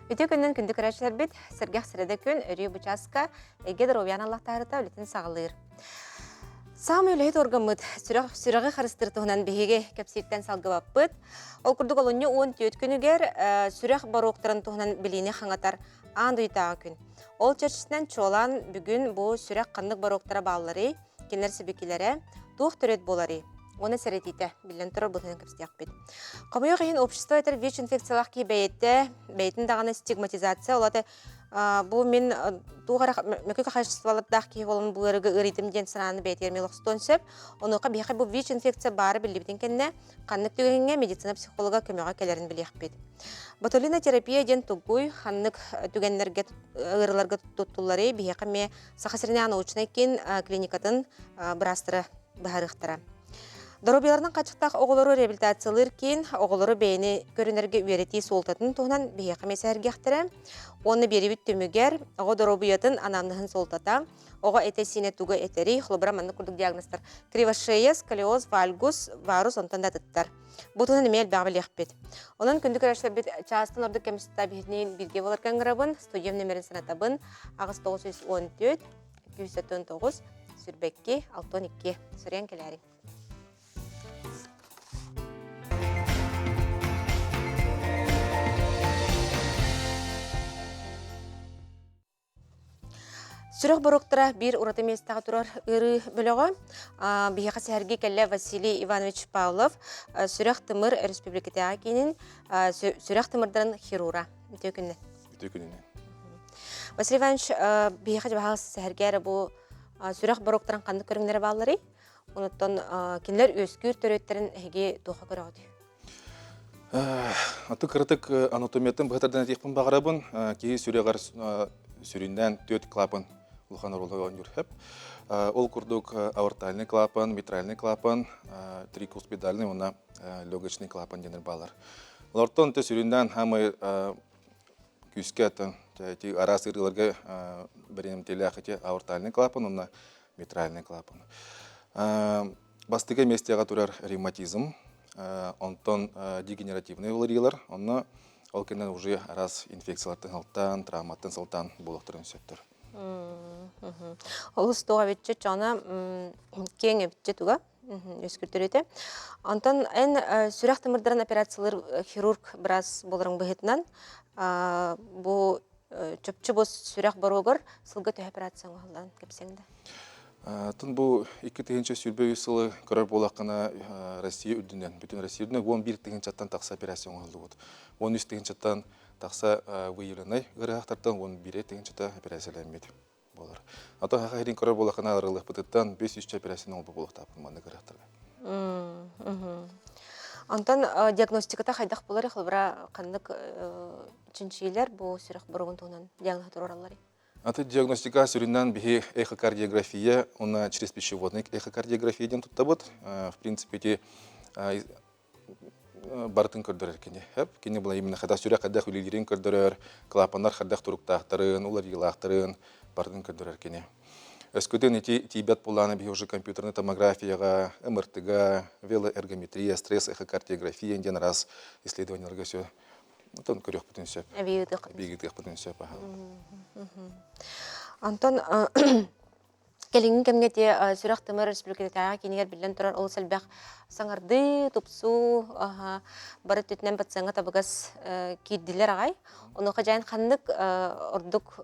Үтүө күнүнэн күндү көрөөччүлэрбит, сэргэх сэрэдэ күн өрүү бу чааска эйгэ доруобуйаны аллахтаарыта үлэтин саҕалыыр. Саамай үлэһит органмыт сүрэх, сүрэҕи харыстыыр туһунан биһиги кэпсииртэн салгыбаппыт. Ол курдук олунньу 14 күнүгэр сүрэх боруоктарын туһунан билиини хаҥатар аан дойдутааҕы күн. Ол чэрчитинэн чуолаан бүгүн бу сүрэх ханнык боруоктара баалларый, кинилэр сибикилэрэ, туох төрүөт буоларый? Уонна сэрэтиитэ, биллэн турар, быһыынан кэпсэтиэхпит. Хомойуох иһин, общество этэр ВИЧ-инфекциялаах киһи бэйэтэ, бэйэтин даҕаны стигматизация, ол аты бу мин туох эрэ мөкү качестволардаах киһи буолан бу ыарыыга ыарыйдым диэн санааны бэйэтигэр эмиэ олохсутуон сөп. Онуоха биһиэхэ бу ВИЧ-инфекция баара биллибитин кэннэ, ханнык түгэҥҥэ медицина психолога көмөҕө кэлэрин билиэхпит. Ботулинотерапия диэн тугуй, ханнык түгэннэргэ ыарыыларга туттулларый, биһиэхэ эмиэ Саха сиринээҕи научнай киин клиникатын быраастара быһаарыахтара. Доруобуйаларынан хааччахтаах оҕолору реабилитациялыыр киин оҕолору бэйэни көрүнэргэ үөрэтии суолтатын туһунан биһиэхэ эмиэ сэһэргиэхтэрэ. Уонна биэрибит түмүгэр оҕо доруобуйатын анамнеһын суолтата, оҕо этэ-сиинэ тугу этэрий, холобура маннык курдук диагнозтар кривошея, сколиоз, вальгус, варус онтон да атыттар. Бу туһунан эмиэ элбэҕи билиэхпит. Онон күндү көрөөччүлэрбит чаастан ордук кэм устата биһигини бииргэ буоларга ыҥырабын, студиям нөмерин санатабын 8914 219 22 62 суруйан кэлээриҥ. Сүрэх боруоктара биир ураты миэстэҕэ турар ыарыы бөлөҕө. Биһиэхэ сэһэргии кэллэ Василий Иванович Павлов, сүрэх-тымыр республикатааҕы киинин сүрэх тымырдарын хирура. Үтүө күнүнэн. Үтүө күнүнэн. Василий Иванович, биһиэхэ дьабаһал сэһэргээ эрэ бу сүрэх боруоктарын ханнык көрүҥнэрэ баалларый? Онуттан кинилэр үөскүүр төрүөттэрин эһиги туохха көрөҕүтүй? Аты кыратык анатомиятын быһатардан этиэхпин баҕарабын. Киһи сүрэҕэр сүрүннээн түөрт клапан улахан оруолу оонньуур сөп. Ол курдук аортальный клапан, митральный клапан, трикуспидальный уонна легочный клапан диэннэр бааллар. Олортон те сүрүннээн хаамай күүскэ атын ити араас ыарыыларга бэринимтиэлээх ити аортальный клапан уонна митральный клапан. Бастакы миэстэҕэ турар ревматизм, онтон дегенеративный уларыйыылар, онно ол кэннэ уже араас инфекциялартан сылтаан, травматтан сылтаан буолуохтарын сөптөр. Олус туох эбитчи чона киэҥ эбитчи туга үскүртөрүтэ. Онтон эн сүрэх тымырдарын операциялыыр хирург быраас буоларыҥ быһыытынан бу чопчу бу сүрэх боруогар сылга төһө операция оҥоһуллан кэпсэҥ да. Тын бу 2023 сылы көрөр буолаххына Россия үрдүнэн, бүтүн Россия үрдүнэн 11 тыһыынчаттан тахса операция оҥоһуллубут. 13 тыһыынчаттан тахса выявленный ыарыһахтартан 11 тыһыынчата операциялэммит буолар. Ато хаха иһин көрөр буолаххына арылыахпытыттан 500 операцияны оҥорбут буолуохтаахпын маннык ыарыһахтарга. Онтон диагностиката хайдах буолар холобура ханнык чинчиилэр бу сүрэх боругун туһунан диагноһы туруоралларый? Аты диагностика сүрүннээн биһи эхокардиография уонна через пищеводный эхокардиография диэн туттабыт. В принципе, ити барытын көрдөрөр кини. Кини была именно хада сүрэх хайдах үлэлиирин көрдөрөр, клапаннар хайдах туруктаахтарын, уларыйыылаахтарын барытын көрдөрөр кини. Өскөтүн ити тиийбэт буоллаҕына биһи уже компьютерный томографияҕа, МРТ-га, велоэргометрия, стресс эхокардиография диэн араас исследованияларга все Онтон көрүөхпүтүн сөп. Эбии ыытыахпытын Эбии ыытыахпытын сөп аһа. Онтон кэлиҥҥи кэмҥэ ти сүрэх-тымыр республикатааҕы киинигэр биллэн турар олус элбэх саҥардыы, тупсуу, бары өттүтүнэн пациеҥҥа табыгас киирдилэр аҕай. Онуоха дьайан ханнык ордук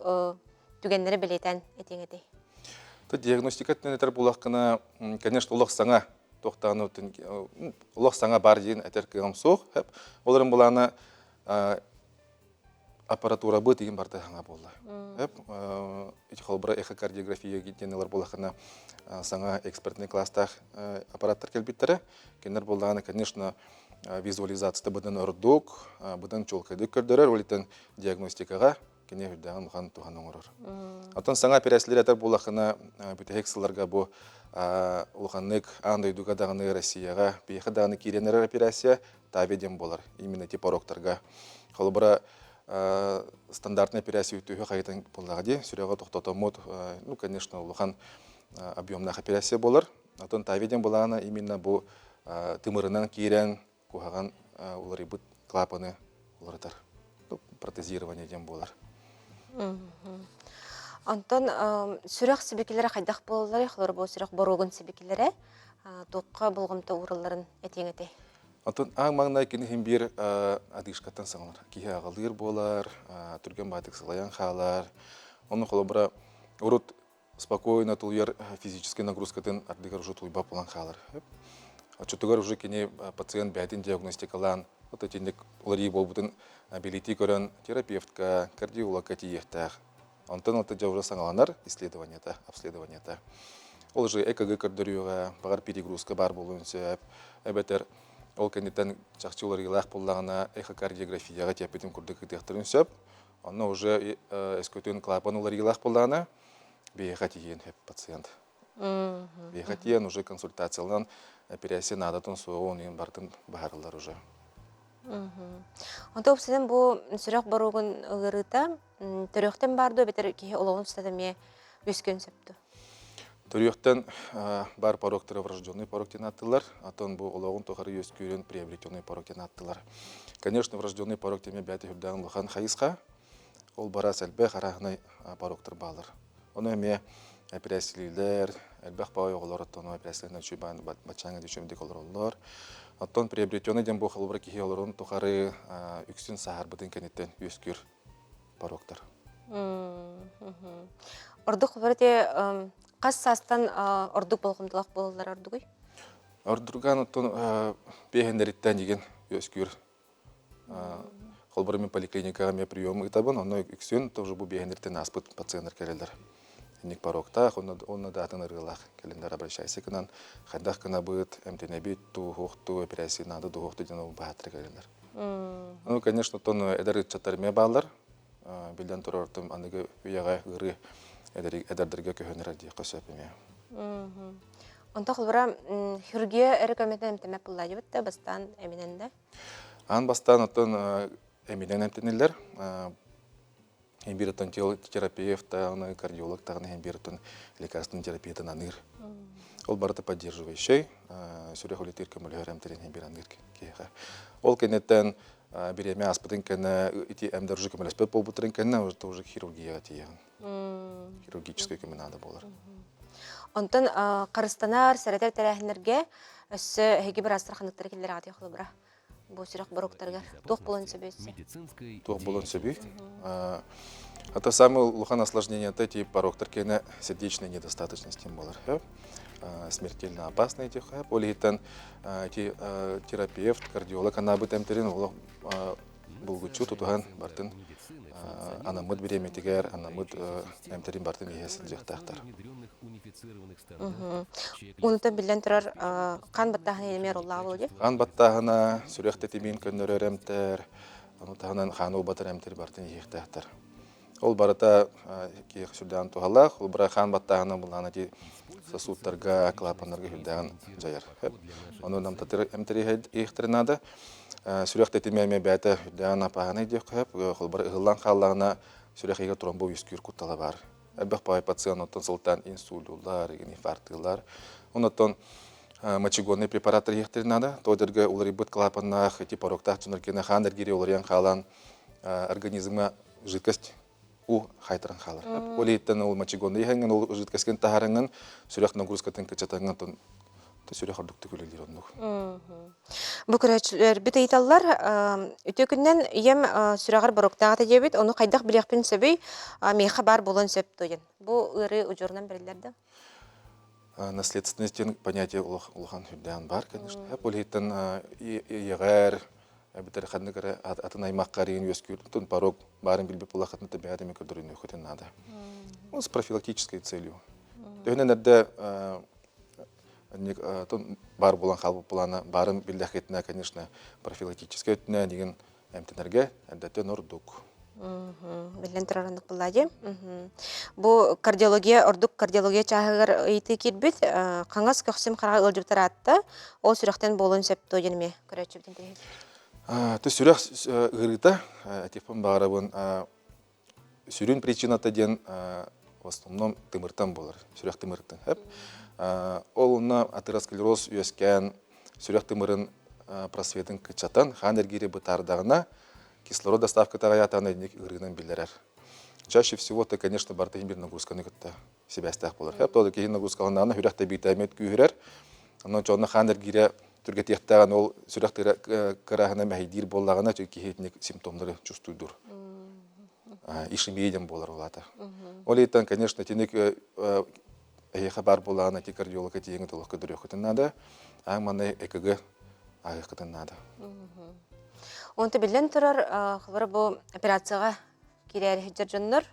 түгэннэри бэлиэтээн этиэҥ этэй? Диагностика өттүнэн этэр буоллаххына, конечно, олох саҥа туохтааны олох саҥа бар диэн этэр кыаҕым суох. Ол эрэн былаана аппаратурабыт игин барыта саҥа буолла. Ити холобура эхокардиография диэн ылар буоллаххына саҥа экспертный класстаах аппараттар кэлбиттэрэ. Кинилэр буоллаҕына, конечно, визуализацията быдан ордук, быдан чуолкайдык көрдөрөр, ол иһин диагностикаҕа кини үрдээҕин улахан туһаны оҥорор. Оттон саҥа операциялар этэр буоллаххына, бүтэһик сылларга бу улаханнык аан дойдуга даҕаны Россияҕа биһиэхэ даҕаны киирэн эрэр операция ТАВИ диэн буолар. Именно ити пороктарга. Холобура, стандартный операция үтүөһү хайытан буоллаҕа дии, сүрэҕи тохтотоммут, ну, конечно, улахан объемнаах операция буолар. Оттон ТАВИ диэн былаана именно бу тымырынан киирэн куһаҕан уларыйбыт клапаны уларытар. Протезирование диэн буолар. Онтон сүрэх сибикилэрэ хайдах буолалларый? Холобур, бу сүрэх боруогун сибикилэрэ туохха болҕомто ууралларын этиэҥ этэй? Онтон аан маҥнай кини иһин биир одышкаттан саҕаланар. Киһи аҕалыыр буолар, түргэн баатык сылайан хаалар. Ону холобура урут спокойно тулуйар физическэй нагрузкатын ардыгар уже тулуйбат буолан хаалар. Оччотугар уже кини пациент бэйэтин диагностикалаан, вот итинник уларыйыы буолбутун билитии көрөн терапевтка, кардиологка тиийиэхтээх. Онтон алта дьэ уже саҥаланар исследованиета, обследованиета. Ол уже ЭКГ көрдөрүүгэ, баҕар перегрузка баар буолуон сөп, эбэтэр ол кэнниттэн чахчы уларыйыылаах буоллаҕына эхокардиографияҕа тиэппитин курдук ыытыахтарын сөп. Онно уже өскөтүн клапан уларыйыылаах буоллаҕына, биһиэхэ тиийэн сөп пациент. Биһиэхэ тиийэн уже консультацияланан операция наадатын суоҕун иһин барытын быһаарыллар уже. Онто уопсайынан бу сүрэх боруогун ыарыыта төрүөхтэн баар дуо эбэтэр киһи олоҕун устата эмиэ үөскүөн сөп дуо? Төрүөхтэн бар пороктары врожденный порок диэн ааттыыллар, оттон бу олоҕун тухары үөскүүрүн приобретенный порок диэн ааттыылар. Конечно, врожденный порок диэн бэйэтэ үрдээн улахан хайысха, ол барас элбэх арааһынай пороктар баалар. Ону эмиэ эпирээссийэлииллэр, элбэх баай оҕолор оттон эпирээссийэлэринэн үчүгэй баччааҥҥа үчүгэйдик олороллор. Оттон приобретенный диэн бу холобура киһи олорон тухары үксүн сааһырбытын кэнниттэн үөскүүр пороктар. Ордук холобура ити хас саастан ордук болҕомтолоох буолаллар ордугуй? Ордургаан оттон биэһэннэриттэн игин үөскүүр. Холобура мин поликлиникаҕа эмиэ прием ыытабын, онно үксүн тоже бу биэһэннэриттэн ааспыт пациеннар кэлэллэр. Инник пороктаах, онно да атын ырыалаах кэлиннэр обращайся гынан, хайдах гынабыт, эмтэнэбит, туу, операция надо, дуһуохту диэн ол баһааттара кэлэллэр. Ну, конечно, оттон эдэр ыччаттар эмиэ бааллар. Биллэн турар, аныгы үйэҕэ ыарыы эдэрдэргэ көһөн эрэр диэххэ сөп эмиэ. Онто холобура хирургия эрэ көмөтүнэн эмтэммэт буоллаайбыт да бастаан эминэн да? Аан бастаан оттон эминэн эмтэниллэр. Биир оттон терапевт даҕаны, кардиолог даҕаны биир оттон лекарственный терапиятын аныыр. Ол барыта поддерживающий, сүрэх үлэтигэр көмөлөһөр эмтэрин биир аныыр киһиэхэ. Ол кэнниттэн бириэмэ ааспытын кэннэ ити эмдэр уже көмөлөспөт буолбуттарын кэннэ уже уже хирургияҕа тиийэҕин. Хирургическай көмө наада буолар. Онтон харыстанар, сэрэтэр тэрээһиннэргэ өссө эһиги быраастар ханныктары киллэрэҕитий холобура? Бу сүрэх боруктарыгар туох буолуон сөбүй? Туох буолуон сөбүй? Это самое улахан осложнение эти пороктар кэнэ сердечной недостаточности буолар. Смертельно опасный этих. Ол иһиттэн эти терапевт, кардиолог анаабыт эмтэрин олох булгуччу тутуһан бартын анаммыт бириэмэтигэр анаммыт эмтэрин бартын иһэ сылдьыахтаахтар. Онтон биллэн турар хаан баттааһына эмиэ роллаах буолуо дии. Хаан баттааһына, сүрэх тэтимин көннөрөр эмтэр, ону таһынан хааны убатар эмтэр бартын иһиэхтээхтэр. Ол барыта киһиэхэ сүрдээҕин туһалаах. Ол бара хаан баттааһына булаана ити сосудтарга, клапаннарга сүрдээҕин дьайар. Ону намтатыр эмтэри иһиэхтэрин наада. Сүрэх тэтимэ эмиэ бэйэтэ сүрдээҕин апааһынай диэххэ сөп. Холобура ыһыллан хааллаҕына сүрэх иһигэр тромбо үөскүүр куттала баар. Элбэх баҕайы пациент оттон сылтаан инсулюлар, инфарктыылар. Оннуттан мочегонный препараттар иһиэхтэрин наада. Тоҕо уларыйбыт клапаннаах, ити пороктаах дьоннор киэнэ хаан эргиирэ уларыйан хаалан организмҥа жидкость уу хайтаран хаалар. Ол иһиттэн ол мочегонный иһэҥҥин, ол жидкостьгын таһаарыҥҥын, сүрэх нагрузкатын кыччатаҥҥын, тон сүрэх ордуктук үлэлиир оннук. Бу көрөөччүлэрбит ыйыталлар, үтүө күнүнэн ийэм сүрэҕэр боруктаах этэ диэбит, ону хайдах билиэхпин сөбүй, миэхэ баар буолуон сөп дуо диэн. Бу ыарыы удьуорунан бэриллэр да? Наследственность диэн понятие улахан үрдээн баар, конечно. Ол иһиттэн ийэҕэр, эбэтэр ханнык эрэ атын аймахха эрийэн үөскүүр порог баарын билбит буоллаххытына бэйэ эмэ көрдөрүнүөххүтүн наада. Ну, с профилактической целью. Төһөнөн эрдэ баар буолан хаалбыт плана баарын биллэххитинэ, конечно, профилактическай өттүнэн игин эмтэнэргэ эрдэттэн ордук. Биллэн турар оннук буолла дии. Бу кардиология, ордук кардиология чааһыгар ыйытыы киирбит. Хаҥас көхсүм хараҕа ыалдьыбыттар аатта. Ол сүрэхтэн буолуон сөп дуо диэн эмиэ көрөөччүбүтүн тиһик. Ты сүрэх ыарыыта, этиэхпин баҕарабын, сүрүн причината диэн в основном тымыртан буолар, сүрэх тымырыттан. Ол онно атеросклероз үөскээн сүрэх тымырын просветын кыччатан, хаан эргиири бытаардаҕына, Кислород доставката аҕыйаатаҕына итинник ыарыынан биллэрэр. Чаще всего это, конечно, барыта иһин биир нагрузканы кытта сибээстээх буолар. Хөп то киһи нагрузкаланнаҕына сүрэх тэбиитэ эмиэ күүһүрэр. Онон дьонно хаан эргиирэ түргэтиэхтээҕин ол сүрэх кыраһына мэһэйдиир буоллаҕына киһи итинник симптомнары чувствуйдуур. Ишемия диэн буолар ол аата. Ол иһиттэн, конечно, итинник эһиэхэ баар буоллаҕына ити кардиолога тиийэҥҥит олох көрдөрүөххүтүн наада. Аан манна ЭКГ ааһыаххытын наада. Онто биллэн турар, холобура бу операцияҕа киирээри сылдьар дьоннор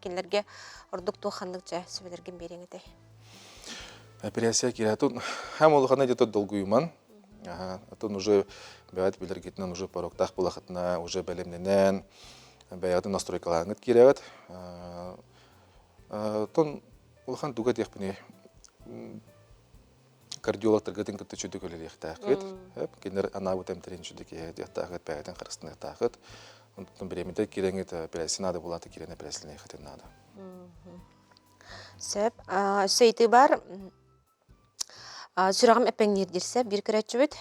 кинилэргэ ордук туох ханнык дьэ сүбэлэргин биэриэҥ этэй? Операция киирэтун хам улахана где-то долгуйуман атын уже бэйэт билэргитинэн уже пороктаах булахытына уже бэлэмнэнэн бэйэҕитин настройкалааҥҥыт киирэҕит тон улахан туга диэхпиний кардиологтаргытын кытта чүдүк үлэлиэхтээххит. Кинилэр анаабыт эмтэрин чүдүк иһиэхтээххит, бэйэтин харыстаныахтааххыт. Онтон бириэмэтэ киирэҥҥит операция наада буолаата киирэн операцияланыаххытын наада. Сөп. Өссө ыйытыы баар. Сүрэҕим эппэҥниир диирсэ биир көрөөччүбүт.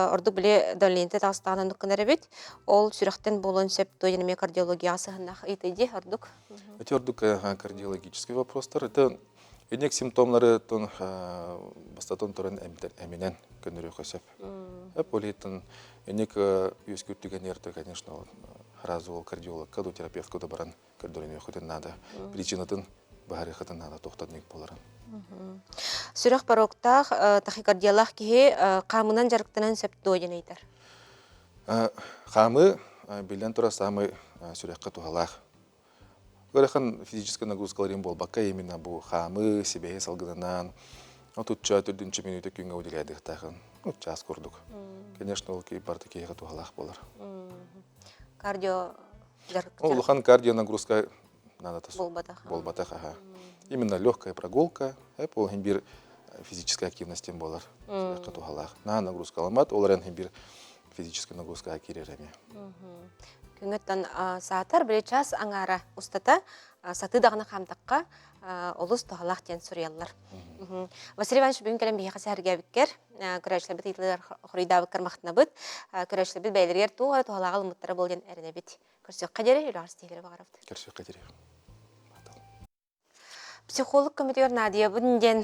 Ордук били давлениета таҕыстаҕына оннук гынар эбит. Ол сүрэхтэн буолуон сөп дуо диэн эмиэ кардиологияҕа сыһыннаах ыйытыы дии ордук. Эти ордук кардиологический вопростар. Это Инник симптомнары тон бастатан туран эминэн көннөрүөххэ сөп. Ол инник үөскүүр түгэнигэр то конечно сразу ол кардиологка да терапевтка да баран көрдөрүнүөххүтүн наада. Причинатын быһаарыаххытын наада туохтан ник буоларын. Сүрэх пороктаах, тахикардиялаах киһи хаамынан дьарыктанан сөп дуо диэн ыйытар. Хаамыы биллэн турар саамай сүрэххэ туһалаах. Ыарахан физическэй нагрузкаларын буолбакка, именно бу хаамыы, сибэһи салгынынан, отучча төрдүнчэ мүнүүтэ күҥҥэ уделяйдыахтаахын, ну, час курдук. Конечно, ол барыта киһиэхэ туһалаах буолар. Кардио Улахан кардио нагрузка надо буолбатах. Буолбатах, аха. Именно легкая прогулка, ол иһин биир физическая активность буолар. Туһалаах. На нагрузкаламат, ол эрэн биир физическая нагрузкаға киирэр эмиэ. Күҥҥэттэн саатар били час аҥаара устата сатыы даҕаны хаамтахха олус туһалаах диэн суруйаллар. Василий Иванович бүгүн кэлэн биһиэхэ сэһэргээбиккэр, көрөөччүлэрбит ыйытыылар хоруйдаабыккар махтанабыт. Көрөөччүлэрбит бэйэлэригэр туох эрэ туһалааҕы ылыммыттара буол диэн эрэнэбит. Көрсүөххэ диэри, үлэҕэр ситиһиилэри баҕарабыт. Көрсүөххэ диэри. Психолог көмөтүгэр наадыйабын диэн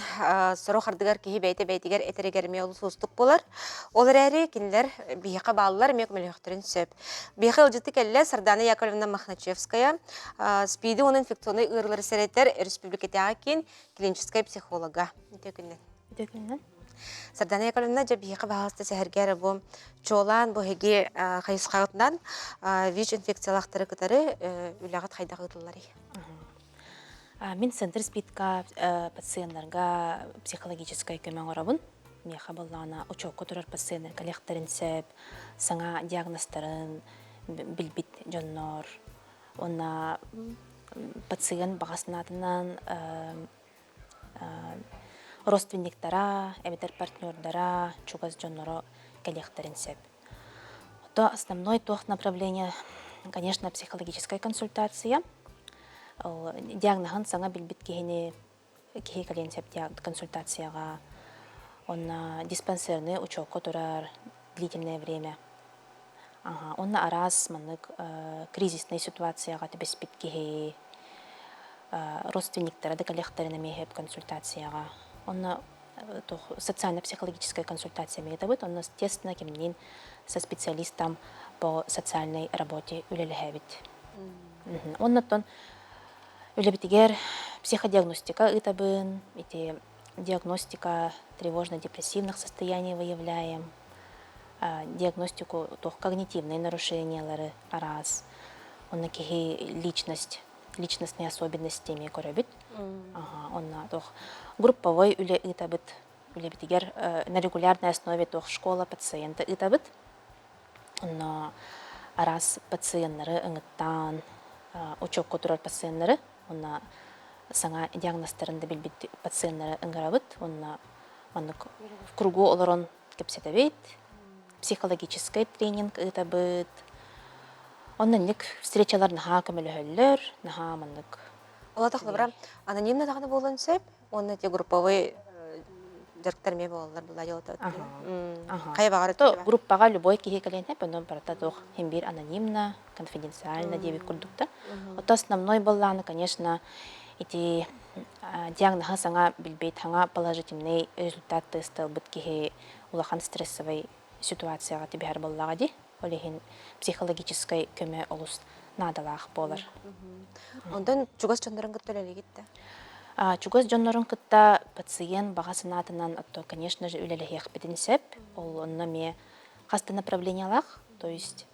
сорох ардыгар киһи бэйэтэ бэйэтигэр этэригэр эмиэ олус уустук буолар. Ол эрээри кинилэр биһиэхэ бааллар эмиэ көмөлөһүөхтэрин сөп. Биһиэхэ ыалдьыты кэллэ Сардана Яковлевна Мохначевская, СПИДи уонна инфекционнай ыарыылары сэрэтэр республикатааҕы киин клиническэй психолога. Үтүө күннэн. Үтүө күннэн. Сардана Яковлевна, дьэ биһиэхэ баһаалыста сэһэргээр бу чуолаан бу эһиги хайысхаҕытынан ВИЧ-инфекциялаахтары кытары үлэҕит хайдах ыытылларый? Мин Центр СПИДка пациеннарга психологическай көмө оҥоробун. Миэхэ буоллаҕына учуокка турар пациеннар кэлиэхтэрин сөп, саҥа диагнозтарын билбит дьоннор уонна пациент баҕа санаатынан родственниктара эбэтэр партнердара, чугас дьонноро кэлиэхтэрин сөп. То основной туох направление, конечно, психологическая консультация. Диагноһын саҥа билбит киһини киһи кэлиэн сөп консультацияҕа. Онно диспансерный учуокка турар длительное время. Ага, онно араас маннык кризисный ситуацияҕа түбэспит киһи родственниктара да кэлиэхтэрин эмиэ сөп консультацияҕа. Онно социально-психологическая консультация ыытабыт, онно естественно кимниин со специалистом по социальной работе үлэлэһэбит. Оннуттан үлэбитигэр психодиагностика ыытабын, ити диагностика тревожно-депрессивных состояний выявляем, диагностику туох когнитивные нарушениялары араас, онно киһи личность личностные особенности эмиэ көрөбүт. Онно туох групповой үлэ ыытабыт. Үлэбитигэр на регулярной основе туох школа пациента ыытабыт. Онно араас пациеннары ыҥыттаан, учуокка турар пациеннары, онно саҥа диагнозтарын да билбит пациеннары ыҥырабыт. Онно маннык в кругу олорон кэпсэтэбит, психологическай тренинг ыытабыт. Онно инник встречалар наһаа көмөлөһөллөр, наһаа маннык. Ол атах добра анонимно даҕаны буолуон сөп, уонна те групповой. дьарыктар эмиэ буолаллар була дьолото. Хайа баҕар То группаҕа любой киһи кэлиэн сөп, онон барыта туох хин биир анонимно, конфиденциально диэбит курдук да. Ото основной буоллаҕына, конечно, ити диагноһы саҥа билбит, саҥа положительный результат тесталбыт киһи улахан стрессовай ситуацияҕа түбэһэр буоллаҕа дии. Ол иһин психологическай көмө олус наадалаах буолар. Онтон чугас дьоннорун кытта үлэлиигит да? Чугас дьоннорун кытта пациент баҕа санаатынан, то, конечно же, үлэлэһиэхпитин сөп. Ол онно эмиэ хас да направлениялаах, то есть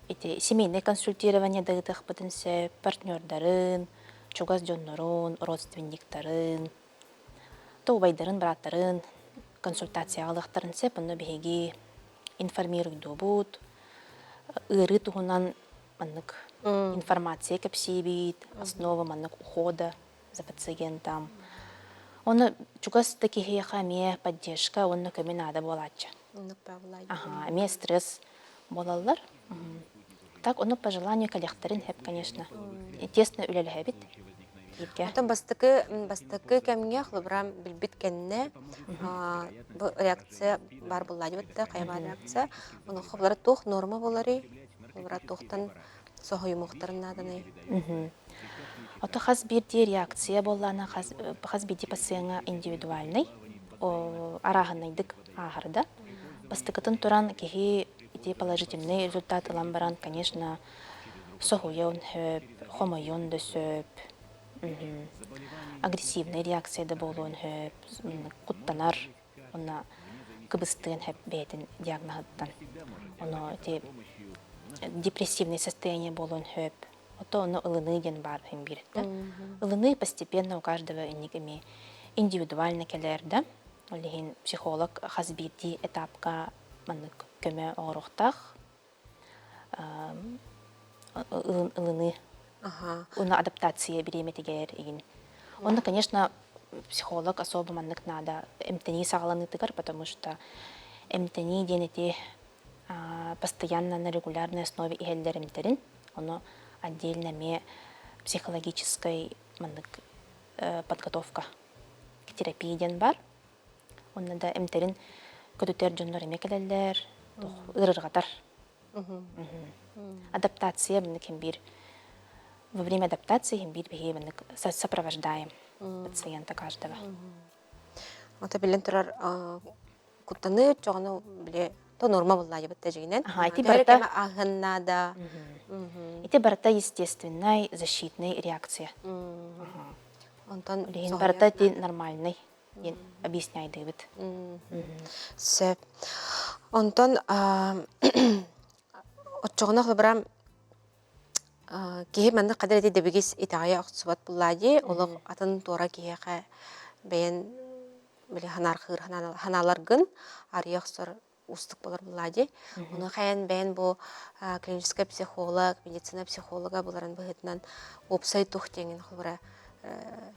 ити семейное консультирование да ыытыахпытын сөп, партнердарын, чугас дьоннорун, родственниктарын, то убайдарын, бырааттарын консультацияҕа ылыахтарын сөп. Онно биһиги информируйдуубут, ыарыы туһунан маннык информация кэпсиибит, основа маннык ухода за пациентом. Оны чугас да киһиэхэ эмиэ поддержка уонна көмө наада буолааччы. Ага, эмиэ стресс буолаллар. Так, ону по желанию кэлиэхтэрин сөп, конечно. Тесно үлэлэһэбит. Оттон бастакы бастакы кэмҥэ холобура билбит кэннэ бу реакция баар буолла дебит хайа баар реакция ону холобура туох норма буоларый холобура туохтан соһуйумуохтарын нааданый Ото хас биирдии реакция буоллаана хас, хас биирдии пациеҥҥа индивидуальный арааһынайдык ааһарда. Бастакытын туран киһи ити положительный результат ылан баран, конечно, соһуйуон сөп, хомойуон да сөп, агрессивный реакция да буолуон сөп, куттанар уонна кыбыстыан сөп бэйэтин диагноһыттан. Ону ити депрессивный состояние буолуон сөп. Ото ону ылыныы диэн баар иһин биир да. Ылыныы постепенно у каждого инник эмиэ индивидуально кэлэр да. Ол иһин психолог хас биирдии этапка маннык көмө оҥоруохтаах. Ылыныы. Уонна адаптация бириэмэтигэр игин. Онно, конечно, психолог особо маннык наада эмтэнии саҕаланыытыгар, потому что эмтэнии диэн ити постоянно на регулярной основе иһэллэр эмтэрин, ону отдельно эмиэ психологическай маннык подготовка терапия диэн бар. Онно да эмтэрин көтүтэр дьоннор эмиэ кэлэллэр, ыарырҕатар. Адаптация маннык хин биир во время адаптации хин биир биһиги маннык сопровождаем пациента каждого. Ото билэн турар куттаныы чоҕону били то норма буллаайбыт дьигинэн. Ага, ити барыта аһыннаада. Ити барыта естественный защитный реакция. Онтон Билигин барыта ити нормальный диэн объясняйдыыбыт. Сөп. Онтон оччоҕуна холобура киһи маннык хадыр эти дэбигис итэҕэйэ охсубат буллаа дии олох атын туора киһиэхэ бэйэн били ханаархыыр ханааларгын арыйа охсор уустук болор буллаа дии. Ону хайан бэйэн бу клиническэй психолог, медицина психолога буларын быһыытынан уопсай тух диэҥин холобура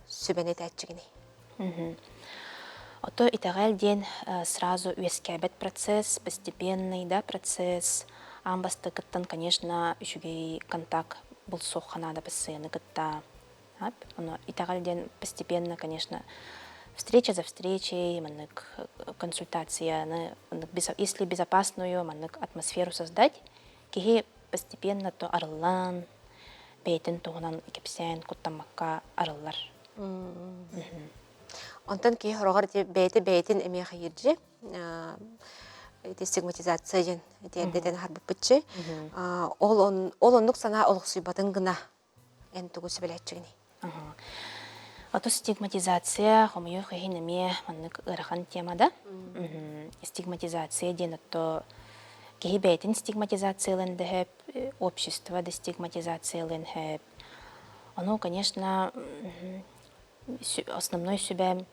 сүбэни этээччигиний? Ото итэҕэл диэн сразу үөскээбэт процесс, постепенный да процесс. Аан бастакыттан, конечно, үчүгэй контакт булсуохха наада пациены кытта. Ону итэҕэл диэн постепенно, конечно, встреча за встречей, маннык консультацияны, если безопасную маннык атмосферу создать, киһи постепенно то арыллан, бэйэтин туһунан кэпсээн куттаммакка арыллар. Онтон киһи хороҕор бэйэтэ бэйэтин эмиэ хайырдьы ити стигматизация диэн ити эрдэтэн харбыппытчы ол ол оннук санаа олохсуйбатын гына эн тугу сүбэлээччигиний? Ото стигматизация хомойуох иһин эмиэ маннык ыарахан тема да. Стигматизация диэн отто киһи бэйэтин стигматизациялыан да сөп, общество да стигматизациялыан сөп. Ону, конечно, основной сүбэм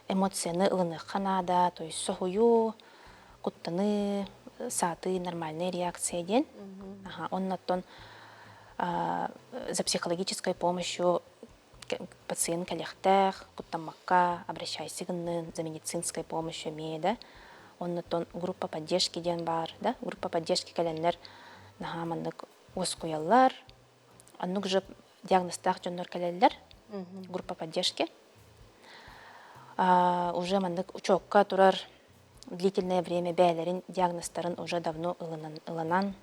эмоцияны ылыныахха наада, то есть соһуйуу, куттаныы, саатыы нормальная реакция диэн. Оннуттан за психологической помощью пациент кэлиэхтээх, куттаммакка обращайся гыннын, за медицинской помощью эмиэ да. Оннуттан группа поддержки диэн баар да, группа поддержки кэлэннэр наһаа маннык уоскуйаллар, Оннук же диагнозтаах дьоннор кэлэллэр, группа поддержки. Уже маннык учуокка турар длительное время бэйэлэрин диагнозтарын уже давно ылынан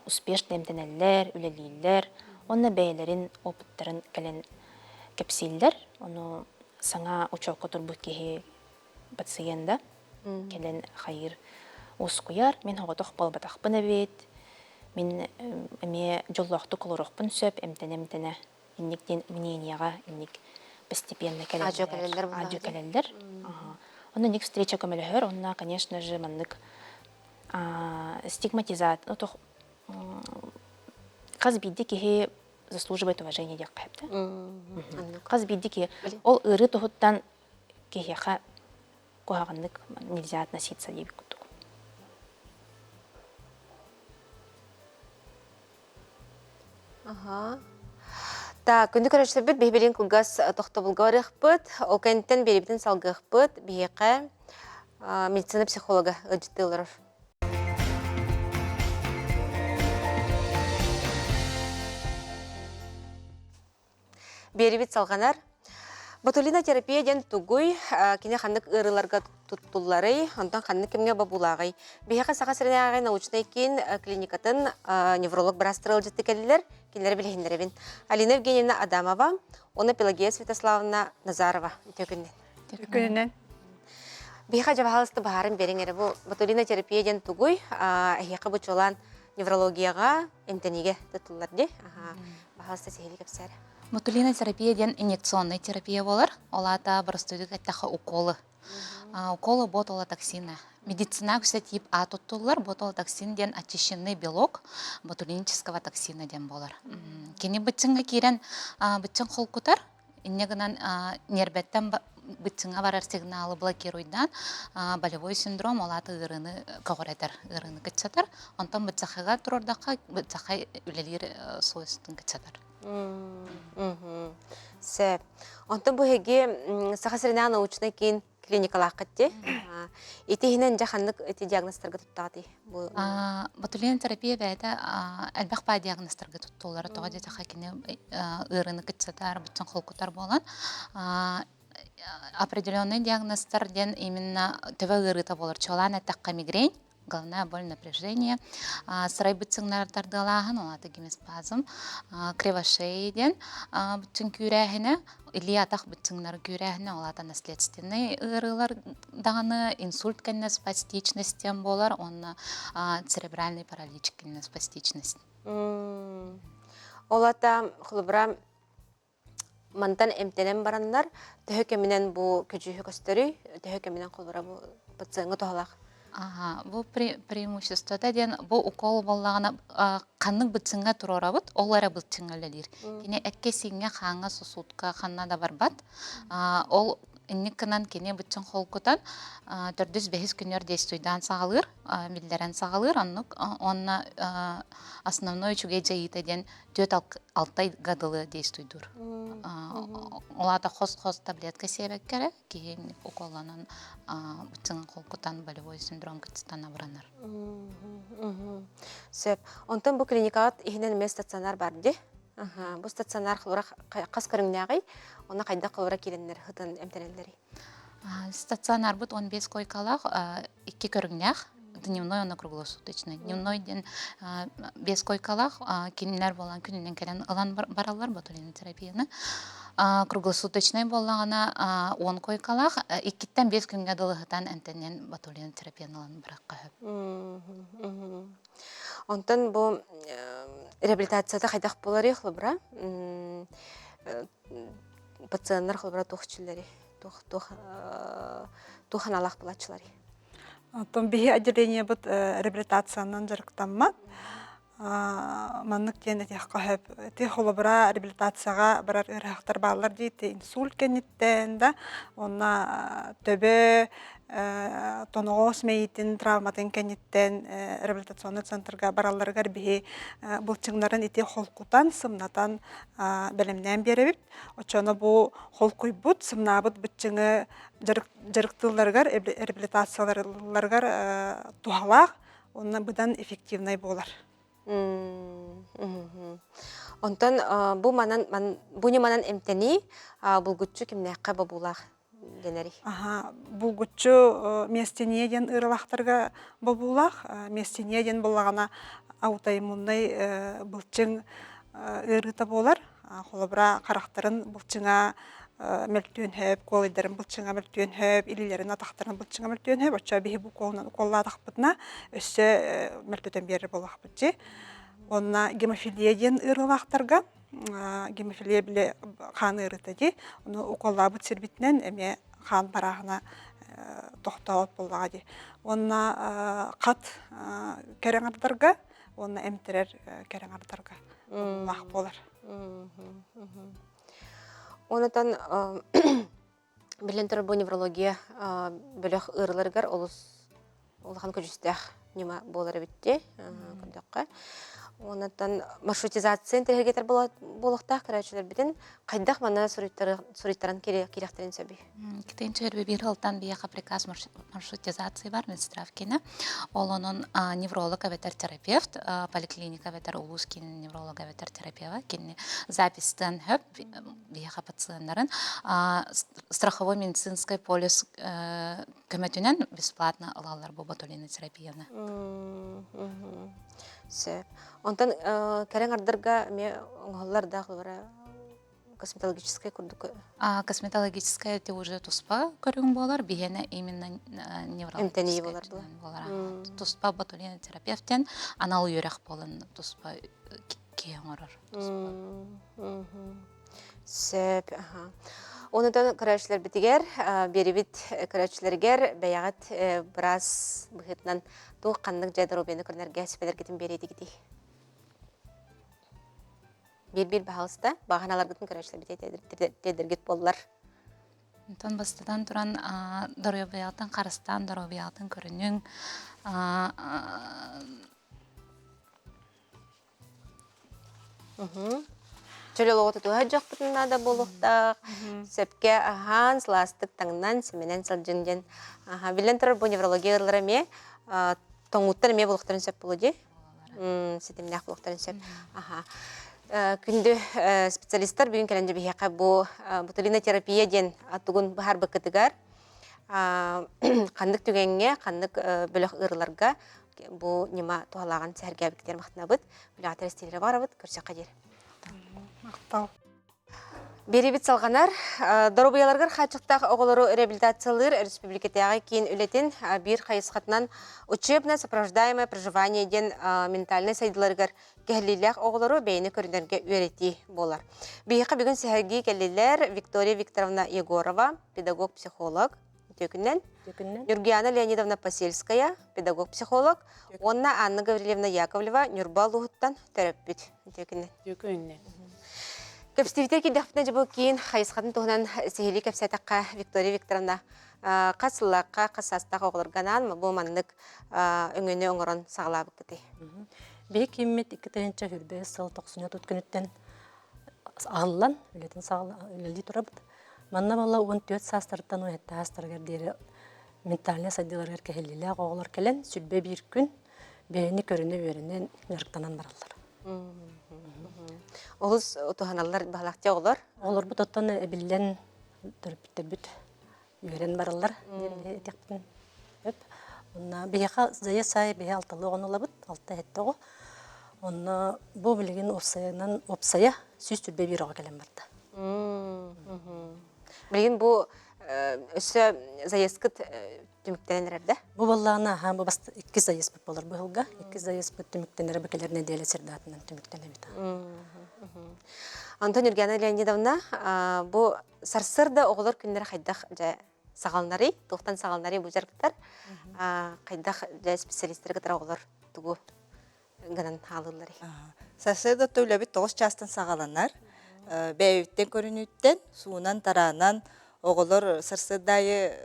успешно эмтэнэллэр, үлэлииллэр уонна бэйэлэрин опыттарын кэлэн кэпсииллэр. Ону саҥа учуокка турбут киһи пациент да кэлэн хайыыр уоскуйар, мин оҕотох буолбатахпын эбит, мин эмиэ дьоллоохтук олоруохпун сөп, эмтэнэ-эмтэнэ инник диэн мненияҕа инник постепенно кэлэллэр, аадьу кэлэллэр. Онно инник встреча көмөлөһөр, онно, конечно же, маннык стигматизация, ну, хас биирдии киһи заслуживает уважения диэххэ сөп. Хас биирдии киһи ол ыарыы туһуттан киһиэхэ куһаҕаннык нельзя относиться диэбит курдук. Аха. Так, күндү көрөөччүлэрбит биһи кылгас тохтобулга барыахпыт. Ол кэнниттэн биэрибитин салгыахпыт. Биһиэхэ медицина психолога ыалдьыттыы олорор. Биэрибит салҕанар. Ботулинотерапия диэн тугуй? Кини ханнык ыарыыларга туттулларый? Онтон ханнык кэмҥэ бобуулааҕый? Биһиэхэ Саха сиринээҕи научнай киин клиникатын невролог быраастара ыалдьытты кэллилэр. Кинилэри билиһиннэрэбин. Алина Евгеньевна Адамова уонна Пелагея Святославовна Назарова. Үтүө күнүнэн. Үтүө күнүнэн. Биһиэхэ дьабаһалысты баһарын биэриҥ эрэ. Бу ботулинотерапия диэн тугуй? Эһиэхэ бу чуолаан неврологияҕа, эмтэниигэ туттуллар дии. Баһаалыста сиһилии кэпсээр. Ботулинотерапия диэн инъекционнай терапия буолар. Ол аата боростуойдук эттэххэ уколы. Уколы ботулотоксина. Медицина үксэ тип А туттуллар. Ботулотоксин диэн очищенный белок ботулинического токсина диэн буолар. Кини быччыҥҥа киирэн быччыҥ холкутар, Инньэ гынан ньиэрбэттэн быччыҥа барар сигналы блокируйдаан болевой синдром ол аата ыарыыны көҕүрэтэр, ыарыыны кыччатар. Онтон быччахыга турордоххо быччахай үлэлиир свойствотын кыччатар. Сөп. Онтон бу эһиги Саха сиринээҕи научнай киин клиникалааххыт дии. Ити иһинэн дьэ ханнык ити диагнозтарга туттаҕытый? Бу Ботулин терапия бэйэтэ элбэх баа диагнозтарга туттуллара. Тоҕо диэтэххэ кини ыарыыны кыччатар, быччан холкутар буолан определенный диагнозтар диэн именно төбө ыарыыта буолар. Чуолаан эттэххэ мигрень, головная боль, напряжение, сырай быччыҥнар тардыалааһын, ол аата гемоспазм, кривошеи диэн быччыҥ күүрээһинэ, илии-атах быччыҥнары күүрээһинэ, ол аата наследственнай ыарыылар даҕаны инсульт кэннэ спастичность диэн буолар уонна церебральный паралич кэннэ спастичность. Ол аата холобура Мантан эмтэнэн бараннар, төһө кэминэн бу көдьүүһү көстөрүй, төһө кэминэн холобура бу пациеҥҥа туһалаах? Аха, бу преимуществота диэн бу укол буоллаҕына ханнык быччыҥҥа туруорабыт, ол эрэ быччыҥҥа үлэлиир. Кини эккэ-сииҥҥэ, хааҥҥа, сосудка ханна да барбат. Ол инник гынан кини быччыҥ холкутан төрдүс-бэһис күнүгэр действуйдаан саҕалыыр, биллэрэн саҕалыыр. Оннук уонна основной үчүгэй дьайыыта диэн түөрт алта ыйга дылы действуйдуур. Ол аата хос-хос таблетка сиэбэккэ эрэ киһи уколланан быччыҥын холкутан болевой синдром кытыстан абыранар. Сөп. Онтон бу клиникаҕыт иһинэн эмиэ стационар бар дии. Бу стационар хас көрүҥнээҕий? Онно хайдах холобура киирэннэр сытан эмтэнэллэрий? Стационарбыт 15 койкалаах, икки көрүҥнээх. Дневной уонна круглосуточный. Дневной диэн биэс койкалаах, кинилэр буолан күнүнэн кэлэн ылан бараллар ботулинотерапияны. Круглосуточный буоллаҕына 10 койкалаах, иккиттэн биэс күҥҥэ дылы сытан эмтэнэн ботулинотерапияны ылан барахха сөп. Онтон бу реабилитацията хайдах буоларый холобура? Пациеннар холобура туох үчүллэрий? Туох туох туох аналаах булааччыларый? Оттон биһи отделениебыт реабилитациянан дьарыктаммат. Маннык диэн этиэххэ сөп. Ити холобура реабилитацияҕа барар ыарыһахтар бааллар дии, ити инсульт кэнниттэн да, уонна төбө тоноҕос мэйиитин травматын кэнниттэн реабилитационный центрга баралларыгар биһи былчыҥнарын ити холкутан, сымнатан бэлэмнээн биэрэбит. Оччоно бу холкуйбут, сымнаабыт быччыҥы дьарыктыылларыгар, реабилитацияларыгар туһалаах уонна быдан эффективнай буолар. Онтон бу манан бу ньыманан эмтэнии булгуччу кимнээххэ бобуулаах? дэнэрий? Аха, булгуччу миэстиния диэн ыаралаахтарга бобуулаах. Миэстиния диэн буоллаҕына аутоиммуннай былчыҥ ыарыыта буолар. Холобура, харахтарын былчыҥа мөлтүөн сөп, куолайдарын былчыҥа мөлтүөн сөп, илиилэрин, атахтарын былчыҥа мөлтүөн сөп. Оччо биһи бу уколунан уколлаатахпытына, өссө мөлтөтөн биэрэр буоллахпыт дии. Уонна гемофилия диэн ыарыылаахтарга гемофилия били хаан ыарыыта дии. Ону уколлаабыт сирбитинэн эмиэ хаан барааһына тохтообот буоллаҕа дии. Уонна хат кэрэ аҥардарга уонна эмтэрэр кэрэ аҥардарга бобуулаах буолар. Онутан биллэн турар бу неврология бөлөх ыарыыларыгар олус улахан көдьүүстээх ньыма буолар эбит дии көрдөххө. Онтон маршрутизация интэриэһиргэтэр буолуохтаах көрөөччүлэрбитин хайдах манна суруйтаран киириэхтэрин сөбүй? Китинчи биир сылтан биһиэхэ приказ маршрутизации бар медсестравкина. Ол онон невролог эбэтэр терапевт, поликлиника эбэтэр улуус киинин невролог эбэтэр терапевта кинини записьтан хөп биһиэхэ пациеннарын страховой медицинский полис көмөтүнэн бесплатно ылаллар бу ботулинотерапияны. Сөп. Онтон кэлэн ардарга эмиэ оҥоһуллар да холобура косметологическай курдук Косметологическая это уже туспа көрүҥ буолар, биһиэнэ именно эмтэнии буолар буолар. Туспа ботулинотерапевтен анал үөрэх буолан туспа киһи оҥорор. Сөп. Онутан көрөөччүлэрбитигэр, биэрибит көрөөччүлэригэр бэйэҕит быраас быһыытынан туох ханнык дьэ доруобуйаны көрүнэргэ сүбэлэргитин биэриэтигитий? Биир-биир баһаалыста, баҕаналаргытын көрөөччүлэрбит тиэрдэргит буоллар. Онтон бастатан туран доруобуйаҕытын харыстаан, доруобуйаҕытын көрүнүҥ. Чөл олоҕу тутуһар дьохпутун наада буолуохтаах. Сөпкө аһаан, сылаастык таҥнан, симэнэн сылдьын диэн. Биллэн турар, бу неврология ыарыылара эмиэ тоҥууттан эмиэ буолуохтарын сөп буолуо дии. Ситимнээх буолуохтарын сөп. Күндү специалистар бүгүн кэлэн биһиэхэ бу ботулинотерапия диэн тугун быһаарбыккытыгар ханнык түгэҥҥэ, ханнык бөлөх ыарыыларга бу ньыма туһалааҕын сэһэргээбиккитигэр махтанабыт. Үлэҕэ тэрилтэлэрэ барабыт. Көрсөххө диэри. Махтал. Биэриибит салҕанар. Доруобуйаларыгар хааччахтаах оҕолору реабилитациялыыр республикатааҕы киин үлэтин биир хайысхатынан учебно сопровождаемое проживание диэн ментальнай сайдыыларыгар кэһиллиилээх оҕолору бэйэни көрүнэргэ үөрэтии буолар. Биһиэхэ бүгүн сэһэргии кэллилэр Виктория Викторовна Егорова, педагог-психолог, Үтүөкүннэн. Үтүөкүннэн. Нюргиана Леонидовна Посельская, педагог-психолог, уонна Анна Гаврильевна Яковлева Ньурба улууһуттан төрөппүт. Үтүөкүннэн. Үтүөкүннэн. Кэпсэтиибитэ киирдэхпитинэ дьэ бу киин хайысхатын туһунан сиһилии кэпсээтэххэ Виктория Викторовна хас сыллаахха, хас саастаах оҕолорго анаан бу маннык өҥөнү оҥорон саҕалаабыккытый? Биһи кииммит 2025 сыл тохсунньу тут күнүттэн аһыллан үлэтин үлэлии турабыт. Манна буолла 14 саастарыттан 17 саастарыгар диэри ментальнай сайдыыларыгар кэһиллиилээх оҕолор кэлэн сүрбэ биир күн бэйэни көрүнэ үөрэнэн дьарыктанан бараллар. Олус туһаналлар баһылаахтыы оҕолор. Оҕолорбут оттон эбиллэн төрөппүттэрбит үөрэн бараллар диэн этиэхпин сөп. Онно биһиэхэ заезд аайы биһи алталыы оҕону ылабыт, алта сэттэ оҕо. Онно бу билигин уопсайынан уопсайа 121 оҕо кэлэн барда. Билигин бу өссө заездкыт түмүктэнэн эрэр да? Бу буоллаҕына аһаа бу иккис заездпыт буолар быһылга. Иккис заездпыт түмүктэнэрэ бу кэлэр нэдиэлэ сирдаатынан түмүктэнэбит. Антон Юргиана Леонидовна, бу сарсыарда оҕолор күннэрэ хайдах дьэ саҕаланарый? Туохтан саҕаланарый бу дьарыктар? Хайдах дьэ специалистары кытары оҕолор тугу гынан хаалылларый? Сарсыарда үлэбит 9 чаастан саҕаланар. Бэйэбиттэн көрүнүүттэн, суунан-тараанан оҕолор сарсыарда аайы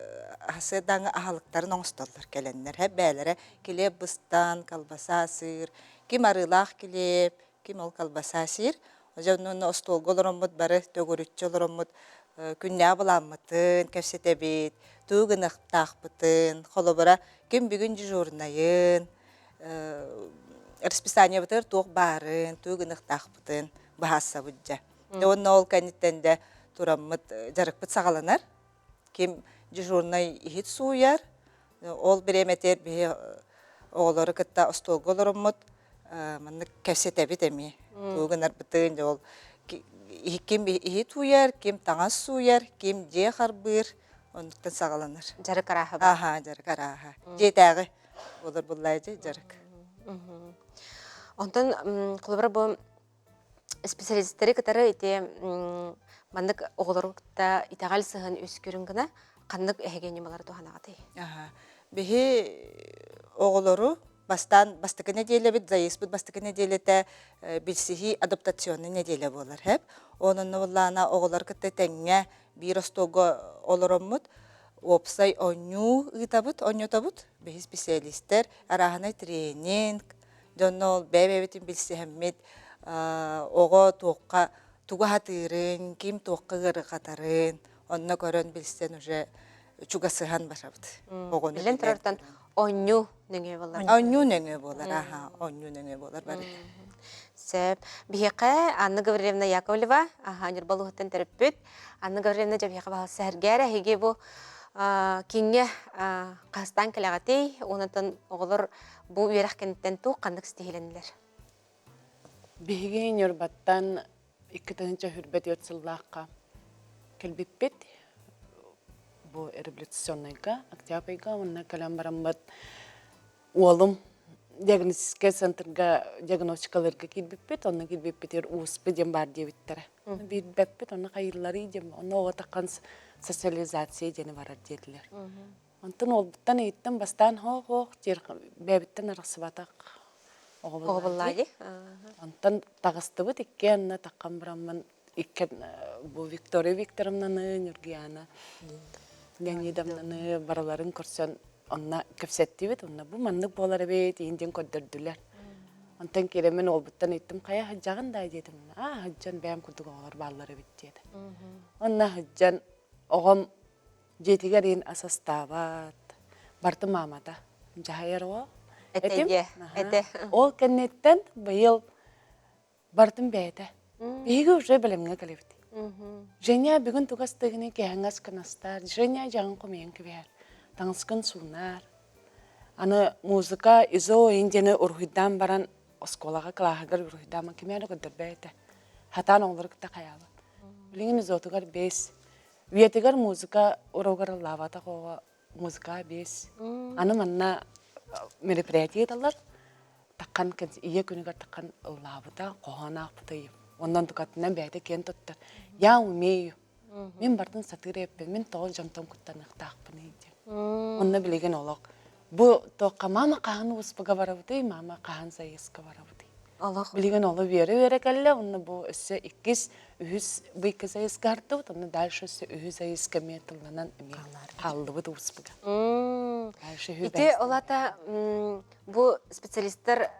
сарсыардааҥы аһылыктарын оҥостоллор кэлэннэр. Һэ бээлэрэ килиэп быстан, колбаса сыыр, ким арыылаах килиэп, ким ол колбаса сиир. Дьэ онно остуолга олороммут бары төгүрүччү олороммут күннээҕи былааммытын кэпсэтэбит, тугу гыныахтаахпытын, холобура ким бүгүн дежурнайын, расписаниебытыгар туох баарын, тугу гыныахтаахпытын быһаарсабыт дьэ. Дьэ уонна ол кэнниттэн дэ тураммыт дьарыкпыт саҕаланар. Ким дежурнай иһит сууйар, ол бириэмэтигэр биһи оҕолору кытта остуолга олороммут маннык кэпсэтэбит эмиэ. Тугу гынарбытын, дьэ ол ким иһит сууйар, ким таҥас сууйар, ким дьиэ харбыыр, оннуктан саҕаланар. Дьарык арааһа бар. Аха, дьарык арааһа. Дьиэтээҕи буолар буллаа дьэ дьарык. Онтон холобура бу специалисттары кытары ити маннык оҕолору кытта итэҕэл сыһан үскүрүн гына ханнык эһиги ньымалары туһанаҕытый? Биһи оҕолору бастаан бастакы нэдиэлэбит заездпыт бастакы нэдиэлэтэ билсиһии адаптационный нэдиэлэ буолар хэп. Онон буоллаана оҕолор кытта тэҥҥэ биир остуолга олороммут уопсай оонньуу ыытабыт, оонньотобут. Биһи специалистэр арааһынай тренинг, Дьонно ол бэйэ-бэйэбитин билсиһэммит оҕо туохха тугу аһатыырын, ким туохха ыарырҕатарын онно көрөн билсэн уже чугасыһан барабыт. Оҕону Билэн турартан оонньуу нөҥүө буолар. Оонньуу нөҥүө буолар, аха, оонньуу нөҥүө буолар барыта. Сөп. Биһиэхэ Анна Гаврильевна Яковлева, аха, Ньурба улууһуттан төрөппүт. Анна Гаврильевна дьэ биһиэхэ баһыл сэһэргээр эһиги бу киҥҥэ хаһыстаан кэлэҕитий, онтон оҕолор Бу үөрэх кэнниттэн туох ханнык ситиһилэннилэр? Биһиги Ньурбаттан 2024 сыллаахха кэлбиппит. Бу революционнайга, октябрьга уонна кэлэн бараммыт уолум диагностическай центрга диагностикаларга киирбиппит. Онно киирбиппитигэр УСП диэн баар диэбиттэрэ. Биирбэппит, онно хайыылларый диэн, онно оҕо таххан социализация диэни барар диэтилэр. Онтон уолбуттан ыйыттым бастаан хоох-хоох диир бэйэбиттэн арахсыбатах Оҕо буоллаа дии. Онтон таҕыстыбыт иккиэннэ таххан бараммын икки бу Виктория Викторовнаны, Ньургуяна Леонидовнаны барыларын көрсөн онно кэпсэттибит. Онно бу маннык буолар эбит иин диэн көрдөрдүлэр. Онтон киирэммин уолбуттан ыйыттым хайа сылдьаҕын даа диэтим. Аа сылдьан бэйэм курдук оҕолор бааллар эбит диэтэ. Онно сылдьан оҕом Дьиэтигэр иин ас астаабат, бартым маамата дьаһайар оҕо. Этим. Этэ. Ол кэнниттэн быйыл бартым бэйэтэ. Биһиги уже бэлэмҥэ кэлэбит. Женя бүгүн тугу астыгыный киэһэҥҥэ аскын астаар, Женя дьаҕын хомуйан кэбиһэр, таҥаскын суунаар. Аны музыка изо индияны уруһуйдаан баран оскуолаҕа кылааһыгар уруһуйдааман кими эрэ көрдөрбөт этэ. Хатаан оҕолору кытта хайаабат. Билигин изотугар бэс Үйэтигэр музыка урогар ыллаабатах оҕо музыка биэс. Аны манна мероприятие ыыталлар. Таххан ийэ күнүгэр таххан ыллаабыта, хоһоон аахпыта ийэм. Онон тукатынан бэйэтэ киэн туттар. Я умею. Мин бардын сатыыр эппин, мин тоҕо дьонтон куттаныахтаахпыный диэн. Онно билигин олох Бу туохха мама хаһан успуга барабытый, мама хаһан заездка барабытый? Олох. Билигин оло үөрэ-үөрэ кэллэ, онно бу өссө иккис, үһүс бу икки заездка артыбыт, онно дальше өссө үһүс заездка эмиэ тылланан эмиэ хааллыбыт успуга. Дальше үһү Ити олата бу специалисттар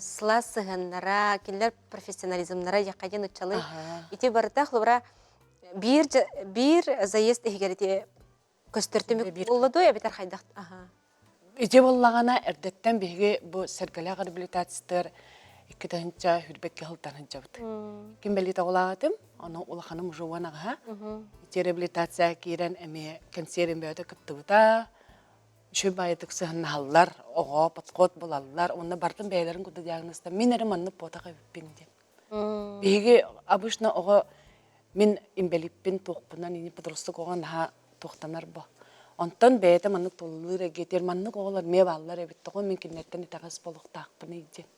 сылаас сыһыаннара, кинилэр профессионализмнара якадин уччалы. Ити барыта холобура биир биир заезд иһигэр ити Көстөр түмүк буолла дуо эбэтэр хайдах? Ити буоллаҕына эрдэттэн биһиги бу сэргэлээх реабилитациятыгар 2 хүрбэккэ сылтан сылдьабыт. Ким бэлиэтэ оҕолоох этим, ону улаханым уже 18. Ити реабилитация киирэн эмиэ кэнсиэрин бөҕөтө кыттыбыта. Үчүгэй баайытык сыһыннаһаллар, оҕо подход булаллар, уонна барытын бэйэлэрин курдук диагнозтан мин эрэ маннык буотах эбиппин диэн. Биһиги обычно оҕо Мин инбэлииппин туохпунан ини подросток оҕо наһаа туохтанар бо. Онтон бэйэтэ маннык туллуур эргитиэр маннык оҕолор эмиэ бааллар эбит тоҕо мин кинилэртэн итэҕэс буолуохтаахпыный диэн.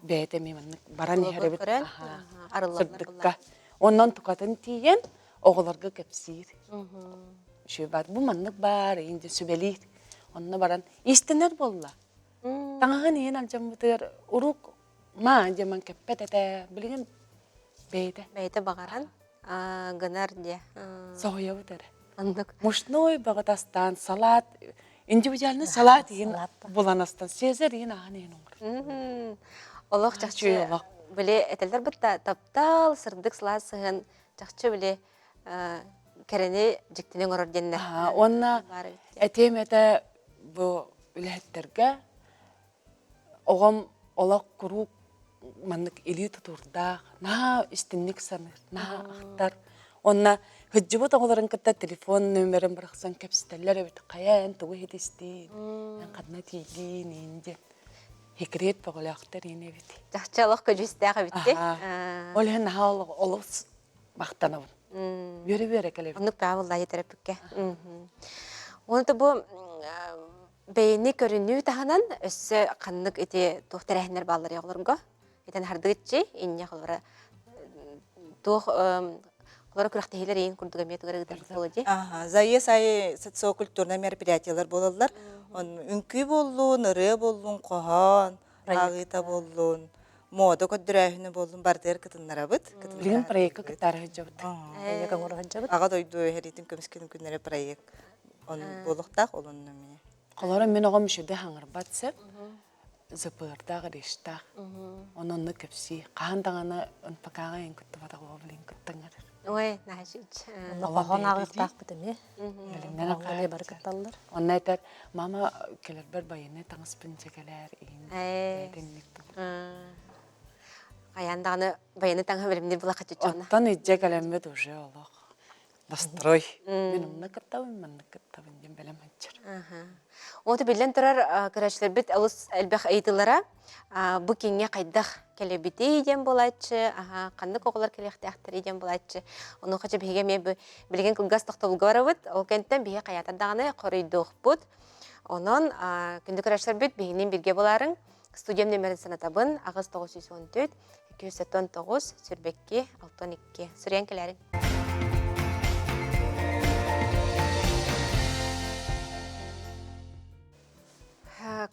Бэйэтэ эмиэ маннык баран иһэр эбит сырдыкка. Онон тукатын тиийэн оҕолорго кэпсиир. Үчүгэй баар бу маннык баар иин диэн сүбэлиир. Онно баран иистэнэр буолла. Таҥаһын иһин алдьаммытыгар урук Ма диэмэн кэппэт этэ. Билигин бэйэтэ. Бэйэтэ баҕаран гынар диэ. Соһуйабыт эрэ. Оннук. Мучной бөҕө астаан салат, индивидуальный салат иһин булан астан, Цезарь иһин аһан иһин оҥорор. Олох чахчы били этэллэр бытта таптал, сырдык сылаас сыһыан чахчы били кэрэни дьиктини оҥорор диэннэр. Уонна этиэм этэ бу үлэһиттэргэ Оҕом олох куруук маннык илии тутуурдаах, наһаа истинник саныыр, наһаа ахтар. Онна Һыддьыбыт оҕолорун кытта телефон нөмерин бырахсан кэпсэтэллэр эбит. Хайа эн тугу иһитистиин, эн ханна тиийдиин иин диэн. Секрет бөҕөлөөхтөр иин эбит. Чахчы олох көдьүүстээх эбит дии. Ол иһин наһаа олус махтанабын. Үөрэ-үөрэ кэлэбин. Оннук баабыллаа төрөппүккэ. Уонна бу бэйэни көрүнүү таһынан өссө ханнык ити туох тэрээһиннэр бааллар оҕолорго? Итэн хардыгыччы инньэ холобура туох холобура күрэхтэһиилэр иин курдук эмиэ тугар ыытар буолуо дии. Аха, заезд айы социокультурнай мероприятиялар буолаллар. Он үҥкүү буоллун, ырыа буоллун, хоһоон, ааҕыыта буоллун, мода көрдөрөөһүнэ буоллун барытыгар кытыннарабыт. Билигин проекка кыттаары сылдьабыт. Проект оҥоро сылдьабыт. Аҕа дойду эһэриитин көмүскэлин күннэрэ проект он буолуохтаах, ол онно эмиэ. Холобура мин оҕом үчүгэй хаҥырбат сөп. ЗПРдаах, РИШтаах. Онон онно кэпсии. Хаһан даҕаны НПК-ҕа эн кыттыбатах уолу кыттаҥар. Ой, наһаа Онно хоһоон ааҕыахтаахпыт эмиэ. Билимнэн Оҕолор бары кытталлар. Онно этэр, мама кэлэрбэр байыаннай таҥаспын дьэ кэлээр иин бэйэтинник Хайаан даҕаны байыаннай таҥаһы билимнир була хачыччаҕына. Оттон иждьэ кэлэммит уже олох настрой. Мин онно кыттабын, манна кыттабын диэн бэлэм сылдьар. Уоту биллэн турар көрөөччүлэрбит олус элбэх ыйытыылара бу киҥҥэ хайдах кэлэбитий диэн буолааччы, ханнык оҕолор кэлиэхтээхтэрий диэн буолааччы. Онуоха чэ биһиги эмиэ билигин кылгас тохтобулга барабыт. Ол кэнниттэн биһиги хайаатар даҕаны хоруйдуохпут. Онон күндү көрөөччүлэрбит биһигинин бииргэ буолаарыҥ. Студиям нөмерин санатабын 8914 279 22 62. Суруйан кэлээриҥ.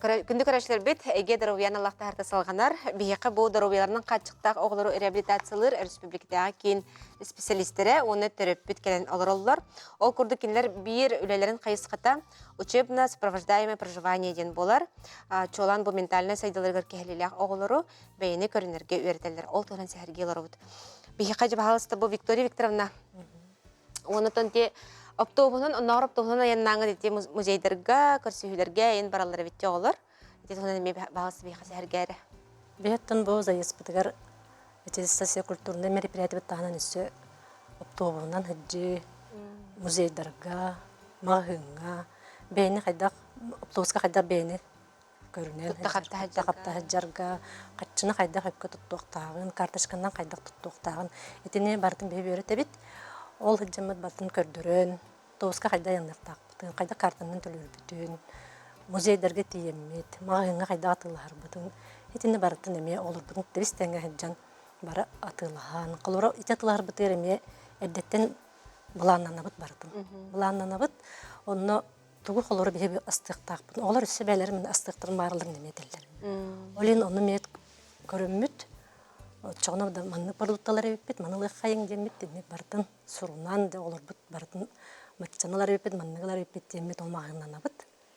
Күндү көрөөччүлэрбит, эйгэ доруобуйаны аллахтаһарта салҕанар. Биһиэхэ бу доруобуйаларынан хааччахтаах оҕолору реабилитациялыыр өрөспүүбүлүкэтээҕи киин специалистэрэ уонна төрөппүт кэлэн олороллор. Ол курдук кинилэр биир үлэлэрин хайысхата учебно сопровождаемое проживание диэн буолар. Чуолаан бу ментальнай сайдыыларыгар кэһэлиилээх оҕолору бэйэни көрүнэргэ үөрэтэллэр. Ол туһунан сэһэргии олоробут. Биһиэхэ дьэ баһаалыста бу Виктория Викторовна Онотон те оптуобунан, оннооҕор оптуобунан айаннааҥҥыт ити музейдарга, көрсүһүүлэргэ айан бараллар эбит оҕолор. Ити туһунан эмиэ баһаалыста биһиэхэ сэһэргээрэ. Биһиэттэн бу заездпытыгар ити социокультурнай мероприятиебыт таһынан өссө оптуобунан сылдьыы, музейдарга, маҕаһыыҥҥа, бэйэни хайдах оптуобуска хайдах бэйэни көрүнэн тутта-хапта сылдьарга, хаччыны хайдах өккө туттуохтааҕын, карточканан хайдах туттуохтааҕын итини барытын биһи үөрэтэбит. Ол сылдьаммыт барытын көрдөрөн, тоска хайдах айанныахтаахпытын, хайдах картанан төлүүрбүтүн, музейдарга тиийэммит, маҕаһыыҥҥа хайдах атыылаһарбытын итини барытын эмиэ олорбутун тэбис тэҥҥэ сылдьан бары атыылаһан, холобура ити атыылаһарбытыгар эмиэ эрдэттэн былааннанабыт барытын. Былааннанабыт, онно тугу холору биһиги астыахтаахпын. Оҕолор өссө бэйэлэрин мин астыахтарын баараларын эмиэ этэллэр. Ол иһин ону эмиэ көрөммүт, оччоҕуна да маннык продукталар эбиппит, маны ылыаххайыҥ диэммит, инник барытын сурунан, да оҕолорбут барытын маччаналар эбиппит, манныгылар эбиппит диэммит ол маҕаһыыннанабыт.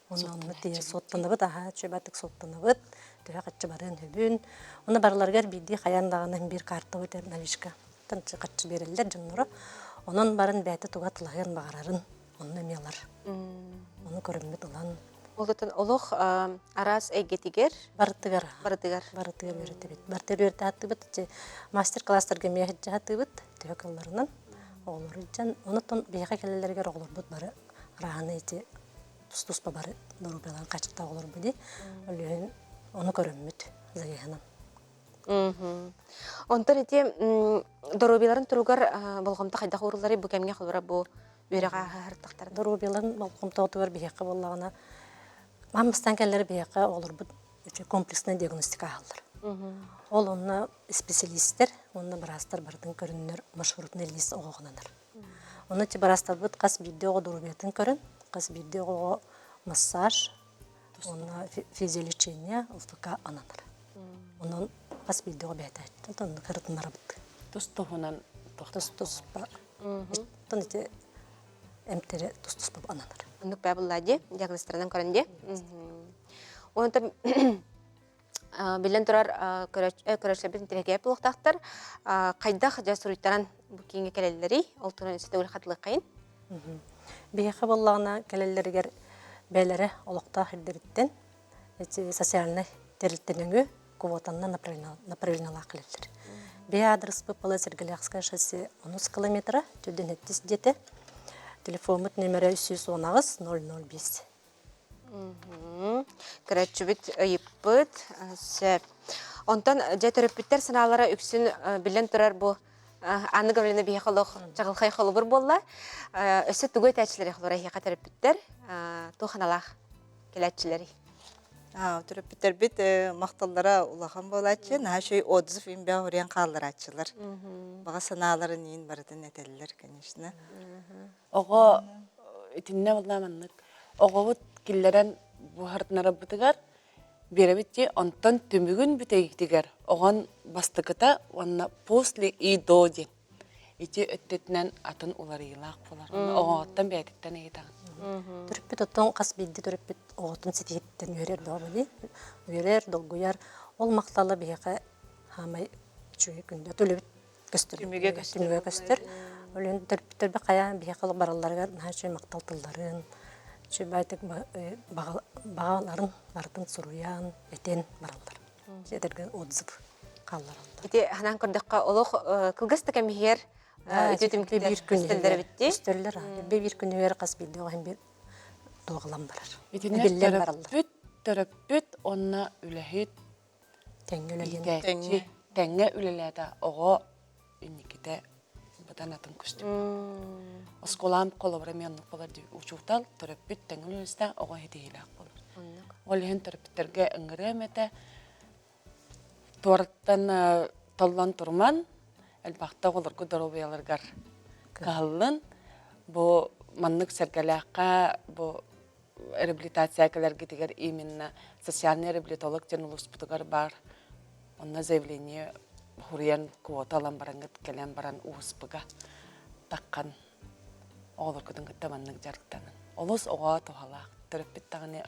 Онно онно тиийэ суоттанабыт, аһаа үчүгэйдик суоттанабыт, төһө хаччы барыан сөбүн. Онно барыларыгар биирдии хайаан даҕаны биир картабыт наличка хаччы биэрэллэр дьонноро. Онон баран бэйэтэ туга атылаһыан баҕарарын онно эмиэ ылар. Ону көрөммүт ылан. Ол олох араас эйгэтигэр барытыгар барытыгар барытыгар үөрэтэбит. Барытыгар үөрэтэ сатыыбыт. Мастер-класстарга эмиэ сылдьа сатыыбыт. Төһө кылларынан оҕолору илдьэн. Онон биһиэхэ кэлэллэригэр оҕолорбут бары арааһынай ити тус-туспа бары доруобуйаларын хааччахтаах оҕолорбут дии. Ол иһин ону көрөммүт заеһынан. Онтон ити доруобуйаларын туругар болҕомто хайдах уурулларый бу кэмҥэ холобура бу үөрэҕи ааһыһартахтар Доруобуйаларын болҕомтоҕутугар биһиэхэ буоллаҕына аан бастаан кэллэр биһиэхэ оҕолорбут комплекснай диагностика ааһаллар. Ол онно исписэлиистэр уонна быраастар барытын көрүннэр маршрутный лист оҕоҕунанар. Онно ити быраастарбыт хас биирдии оҕо доруобуйатын көрөн, хас биирдии оҕоҕо массаж, уонна физиолечение ЛФК ананар. Онон хас биирдии оҕо бэйэтэ оннук ырытыннарабыт. Тус-туһунан Тус-туспа. Оттон ити эмтэри тус-туспа ананар. Оннук баа буллаа дии, диагностарынан көрөн дии. Онтон биллэн турар көрөөччүлэрбит интэриэһиргээбит буолуохтаахтар. Хайдах дьэ суруйтаран бу кииҥҥэ кэлэллэрий? Ол туһунан өссө төгүл хатылыаххайын. Биһиэхэ буоллаҕына кэлэллэригэр бэйэлэрэ олохтоох ирдэбиттэн социальнай тэрилтэ нөҥүө квотаннан направлениелаах кэлэллэр. Бэйэ аадырыспыт буола Сергелякское шоссе онус километра, төрдүн сэттис дьиэтэ. Телефоммут нүөмэрэ 318 005. Көрөөччүбүт ыйыппыт. Сөп. Онтон дьэ төрөппүттэр санаалара үксүн биллэн турар бу Анна Гавриловна биһиэхэ олох чаҕылхай холобур буолла. Өссө тугу этээччилэри холобура эһиэхэ төрөппүттэр туох аналаах кэлээччилэрий? Төрөппүттэрбит махталлара улахан буолааччы, наһаа үчүгэй отзыв имбээх уруйан хаалларааччылар. Баҕа санааларын иин барытын этэллэр, конечно. Оҕо итиннэ буолла маннык оҕобут киллэрэн буһартынарабытыгар биэрэбит дии, онтон түмүгүн бүтэйиитигэр оҕон бастакыта уонна после и до диэн ити өттүтүнэн атын уларыйыылаах буолар. Оҕоттон бэйэтиттэн ыйытаҕын. Төрөппүт оттон хас биирдии төрөппүт оҕотун ситиһиттэн үөрэр доҕобуни, үөрэр, долгуйар. Ол махтала биһиэхэ хаамай үчүгэй күндү. Төлөбүт көстөр. Түмүгэ көстөр. Түмүгэ көстөр. Ол иһин төрөппүттэрбит хайаан биһиэхэ баралларыгар наһаа үчүгэй махтал тылларын, үчүгэй баайтык баҕаларын барытын суруйан, этэн бараллар. Этэргэ отзыв хааллараллар. Ити ханаан көрдөххө олох кылгас да кэм иһигэр үтүө түмүктэр биир күн көстөллөр эбит дии. Көстөллөр. Биир күнүгэр хас биирдии оҕо иһин туоҕалан барар. Итиннэ Эбиллэн бараллар. төрөппүт, төрөппүт уонна үлэһит Тэҥҥэ үлэлиэн. Иитээччи тэҥҥэ үлэлээтэ оҕо инникитэ быдан атын көстүү. Оскуолаам холобура эмиэ оннук буолар дии. Учуутал, төрөппүт тэҥҥэ үлэлэстээх оҕо ситиһиилээх буолар. Ол иһин төрөппүттэргэ ыҥырыам этэ. Туораттан толлон туруман, элбэхтэ оҕолорго доруобуйаларыгар кыһаллын. Бу маннык сэргэлээххэ бу реабилитация кэлэргитигэр именно социальный реабилитолог диэн улууспутугар баар онно заявление хуруйан квота ылан бараҥҥыт кэлэн баран УСП-га таххан оҕолоргутун кытта маннык дьарыктанын. Олус оҕо туһалаах, төрөппүт даҕаны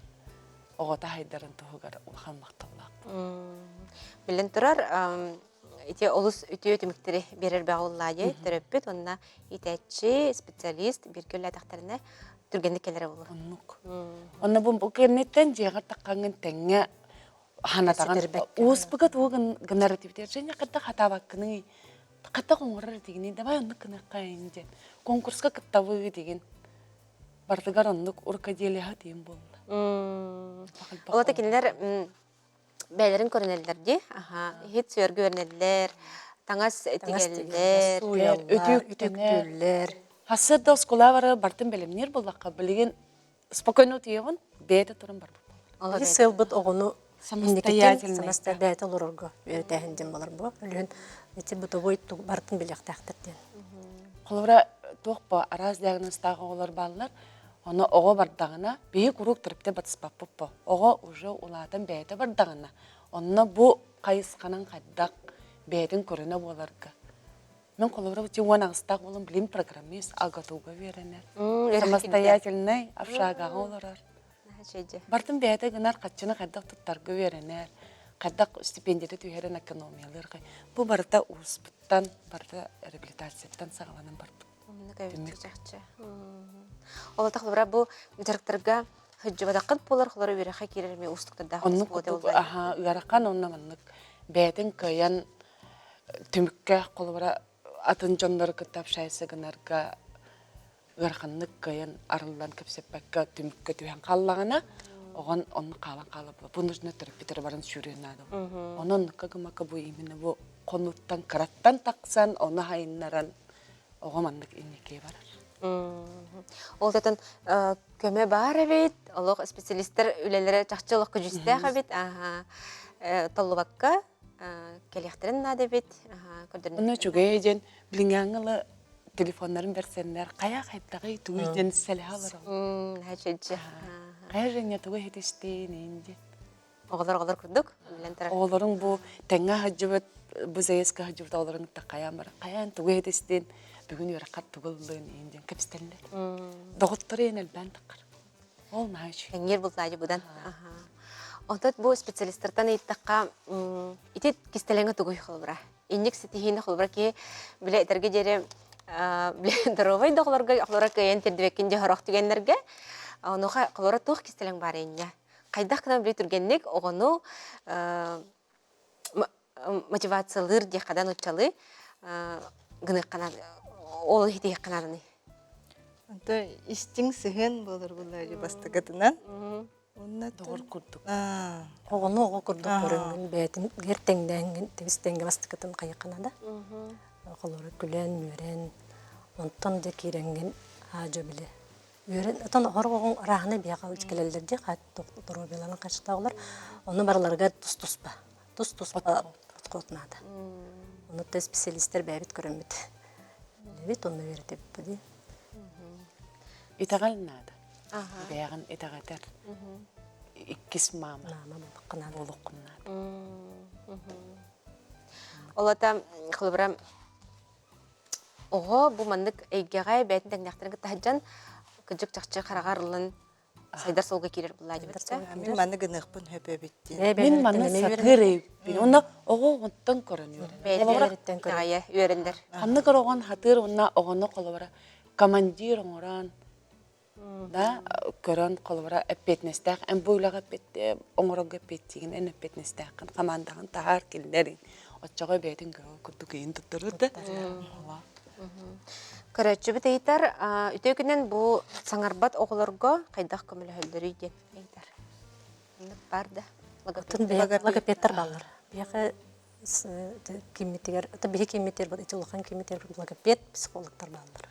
оҕото хайдарын туһугар улахан махталлаах. Биллэн турар, ити олус үтүө түмүктэри биэрэр бөҕө төрөппүт уонна иитээччи, специалист бииргэ үлэлээтэхтэринэ түргэнник кэлэрэ буолуо. Оннук. Онно бу кэнниттэн дьиэҕэр таххаҥҥын тэҥҥэ ханатаҕын ууспуга тугу гынар этибит Женя хайдах хатаабаккыный хайдах оҥорор этигиний давай оннук гыныахха диэн конкурска кыттабыы дигин барытыгар оннук рукоделиеһа тиийэн буолла. Ол это кинилэр бэйэлэрин көрүнэллэр дии. Аха, иһит сүөргү үөрэнэллэр, таҥас тигэллэр, үтүктүүллэр. Хасыт да оскуола бары бартын бэлэмниир буоллахха, билигин спокойно утуйабын, бэйэтэ туран барбыт буолар. Сыалбыт оҕону инникитин самостоятельно бэйэтэ олорорго үөрэтээһин диэн буолар бу. Өлүөн ити бытовой бартын билиэхтээхтэр диэн. Холобура, туох бу араас диагнозтаах оҕолор бааллар. Ону оҕо бардаҕына, биһи куруук төрөппүтэ батыспаппыт бо. Оҕо уже улаатан бэйэтэ бардаҕына, онно бу хайысханан хайдах бэйэтин көрүнэ буоларга. Мен холобура ити 18-таах буолан билим программист АГАТУга үөрэнэр. Самостоятельный общагаҕа олорор. Бартын бэйэтэ гынар хаччыны хайдах туттарга үөрэнэр, хайдах стипендията түһэрин экономиялыыр. Бу барыта ууспуттан, барыта реабилитацияттан саҕаланан барбыт. Түмүк. Чахчы. Ол холобура бу дьарыктарга сылдьыбатаххыт буолар, холобура үөрэххэ киирэр эмиэ уустуктардаах Оннук аха ыарахан онно маннык бэйэтин кыайан түмүккэ холобура атын дьоннору кытта общайса гынарга ыараханнык кыайан арыллан кэпсэппэккэ түмүккэ түһэн хааллаҕына оҕон онно хаалан хаалар бу нужно төрөппүтэр баран сүүрүөн наада онон оннукка гымакка бу именно бу хонууттан кыраттан тахсан ону хайыннаран оҕо маннык инникигэ барар. Ол татан көмө баар эбит, олох специалистар үлэлэрэ чахчы олох көдьүүстээх эбит, толлубакка кэлиэхтэрин наада эбит. Онно үчүгэй диэн билиҥҥээҥҥи ыла телефоннарын бэрсэннэр хайа хайдаҕый тугуй диэн сэлэһэ олороллор. Хайа Женя тугу иһитистиин иин диэн. Оҕолор оҕолор курдук билэн турар. Оҕолоруҥ бу тэҥҥэ сылдьыбыт, бу заездка сылдьыбыт оҕолорун кытта хайаан бар, хайаан тугу иһитистиин, бүгүн үөрэххэр тугу ыллыын иин диэн кэпсэтэллэр. Доҕоттору иэн элбээн таххар. Ол наһаа үчүгэй. Тэҥҥиир бултаайы будан. Онтон бу специалистартан ыйыттахха, ити кистэлэҥэ тугуй холобура? Инник ситиһиини холобура киһи билэ этэргэ диэри билэ доруобай да оҕолорго холобура кыайан тирдибэккин дьэ сорох түгэннэргэ. Онуоха холобура туох кистэлэҥ баар инньэ? Хайдах гынан били түргэнник оҕону мотивациялыыр диэххэ нуччалыы гыныахха ол иһитиэххэ нааданы. Онто истиҥ сыһыан буолар булла бастакытынан. Онно Доҕор курдук. Оҕону оҕо курдук көрөҥҥүн бэйэтин гэр тэҥнээҥҥин тэбис тэҥҥэ бастакытын хайыахха наада. Холоро күлэн, үөрэн, онтон дьэ киирэҥҥин аа-дьуо били үөрэн отон оһор оҕоҥ арааһынай биһиэхэ кэлэллэр дии доруобуйаларын хаачыстаах Ону барыларыгар тус-туспа тус-туспа подход наада. Ону то специалистэр бэйэбит көрөммүт билэбит, онно үөрэтэбит бу дии. Итэҕэл наада. Бэйэҕин итэҕэтэр. Иккис маама. Маама буолуохха наада. Буолуоххун наада. Олата холобура оҕо бу маннык эйгэҕэ бэйэтин тэҥнээхтэрин кытта сылдьан кырдьык чахчы хараҕа арыллан сайдар суолга киирэр буллаа диэбиттэ. Мин манны гыныахпын хөп эбит диэн. Мин манны сатыыр эбиппин. Онно оҕо оҕоттон көрөн үөрэнэр. Холобура итэҕэйэ үөрэнэр. Ханнык оҕон хатыыр уонна оҕону холобура командир оҥорон да көрөн холобура эппиэтинэстээх эн бу үлэҕэ оҥорорго эппиэттиигин эн эппиэтинэстээххин хамаандаҕын таһаар киллэрин оччоҕо бэйэтин көрөр курдук ыйын туттарар да Көрөөччүбүт ыйытар, үтүө күнүн бу саҥарбат оҕолорго хайдах көмөлөһөллөрүй диэн ыйытар. Оннук баар да. Логопедтар бааллар. Биһиэхэ киммитигэр, биһи киммитигэр, ити улахан киммитигэр логопед, психологтар бааллар.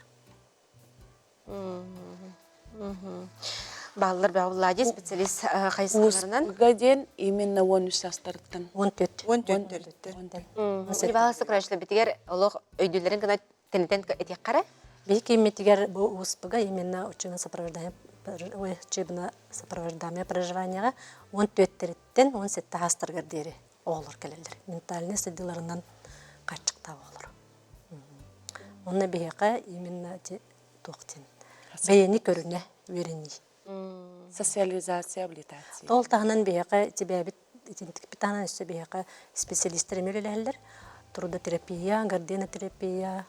Бааллар бааллар специалист хайысхаларынан. Уга диэн именно 13 саастарыттан. 14. 14-төн. Иван Соколович битигэр олох өйдүүлэрин гына тэнитэн этиэххэ Биһи кииммитигэр бу УСПга именно учебно сопровождение учебно сопровождаемое проживаниеҕа 14-тэриттэн 17 саастарыгар диэри оҕолор кэлэллэр. Ментальнай сайдыыларынан хааччахтаах оҕолор. Онно биһиэхэ именно ити туох диэн бэйэни көрүнэ үөрэнии. Социализация, абилитация. Ол таһынан биһиэхэ ити итинтикпит таһынан өссө биһиэхэ специалистэр эмиэ үлэлэһэллэр. Трудотерапия, гарденотерапия,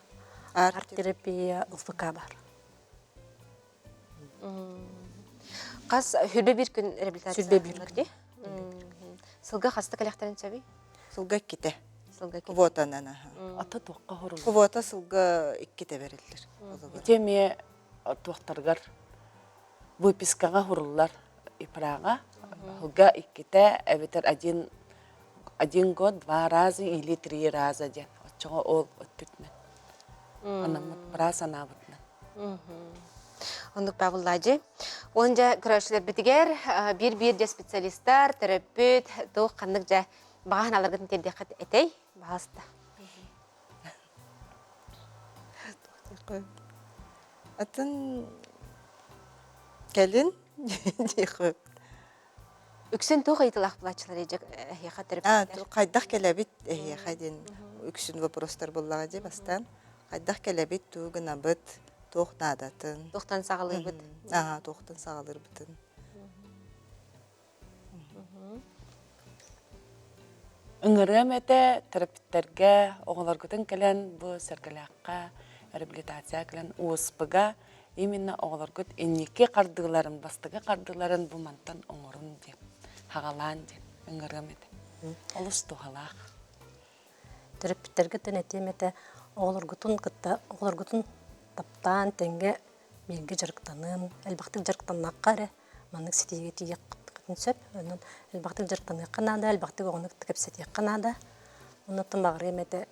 арт-терапия, ЛФК бар. Хас хүрбэ бир күн реабилитация Сүрбэ бир күн. Сылга хаста кэлэхтэрин сөбүй? Сылга иккитэ. Сылга иккитэ. Квотанан аха. Ата туохха хоруллар? Квота сылга иккитэ бериллер. Ити эмиэ туохтарыгар выпискаҕа хуруллар ИПРАҕа сылга иккитэ эбэтэр один один год два раза или три раза диэн оччоҕо ол өттүтүнэн анаммыт быраас анаабытынан Оннук Павллади. Уон дьэ көрөөччүлэрбитигэр биир-биир дьэ специалистар, төрөппүт, туох ханнык дьэ баҕа санааларгытын тиэрдиэххит этэй, баҕаста. Атын кэлин диэххэ Үксүн туох ыйытылаах булааччылар эһиэхэ төрөппүттэр? Хайдах кэлэбит эһиэхэ диэн үксүн вопростар буллаҕа дии бастаан. Хайдах кэлэбит, тугу гынабыт, туох наадатын. Туохтан саҕалыыбыт? Аа, туохтан саҕалыырбытын. Ыҥырыам этэ төрөппүттэргэ оҕолоргутун кэлэн бу Сэргэлээххэ реабилитация кэлэн УСП-га именно оҕолоргут инники хардыыларын, бастакы хардыыларын бу мантан оҥорун диэн, хаҕалаан диэн ыҥырыам этэ. Олус туһалаах. Төрөппүттэргэ этиэм этэ оҕолоргутун кытта оҕолоргутун таптаан тэҥҥэ бииргэ дьарыктаныан, элбэхтик дьарыктаннахха эрэ маннык ситиигэ тиийиэххитин сөп. Онон элбэхтик дьарыктаныахха наада, элбэхтик оҕону кытта кэпсэтиэххэ наада. Оннуттан баҕарыам этэ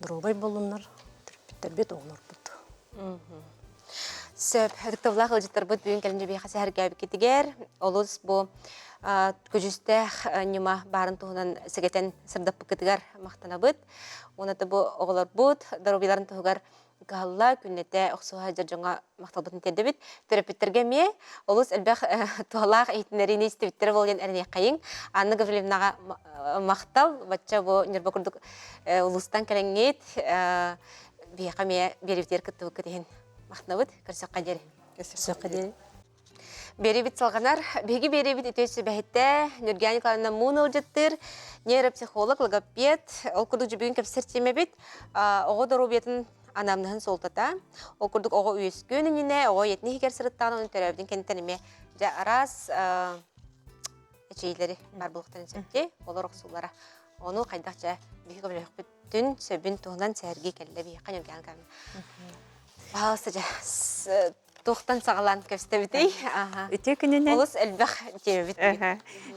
доруобай буоллуннар, төрөппүттэрбит, оҕолорбут. Сөп. Ытыктабыллаах ыалдьыттарбыт бүгүн кэлин дьэбиэхэ сэһэргээбиккитигэр олус бу көдьүүстээх ньыма баарын туһунан сэгэтэн сырдаппыккытыгар махтанабыт. Уонна бу оҕолорбут доруобуйаларын туһугар кыһалла, күннэтэ охсуһа дьар дьоҥҥо махталбытын тиэрдэбит. Төрөппүттэргэ эмиэ олус элбэх туһалаах иһитиннэриини истибиттэрэ буолуон эрэниэххэйиҥ. Анна Гаврильевнаҕа махтал. Бачча бу Ньурба курдук улуустан кэлэҥҥит биһиэхэ эмиэ биэриибитигэр кыттыбыккыт иһин махтанабыт. Көрсөххө диэри. Көрсөххө диэри. Биэриибит салҕанар. Биһиги биэриибит үтүө сүбэһиттэ Ньургиан Николаевна Муун ыалдьыттыыр, нейропсихолог, логопед. Ол курдук бүгүн кэпсэр тиэмэбит оҕо доруобуйатын анамныһын суолтата. Ол курдук оҕо үөскүөн иннинэ, оҕо ийэтин иһигэр сырыттаҕына, оны төрөөбүтүн кэнниттэн эмиэ дьэ араас эчэйиилэри баар буолуохтарын сөп дии. Олор охсуулара. Ону хайдах дьэ биһиги көмөлөһөхпүтүн сөбүн туһунан сэһэргии кэллэ биһиэхэ Ньурган кэм. Пожалуйста, дьэ туохтан саҕалаан кэпсэтэбитий? Үтүө күнүнэн. Олус элбэх тиэмэбит.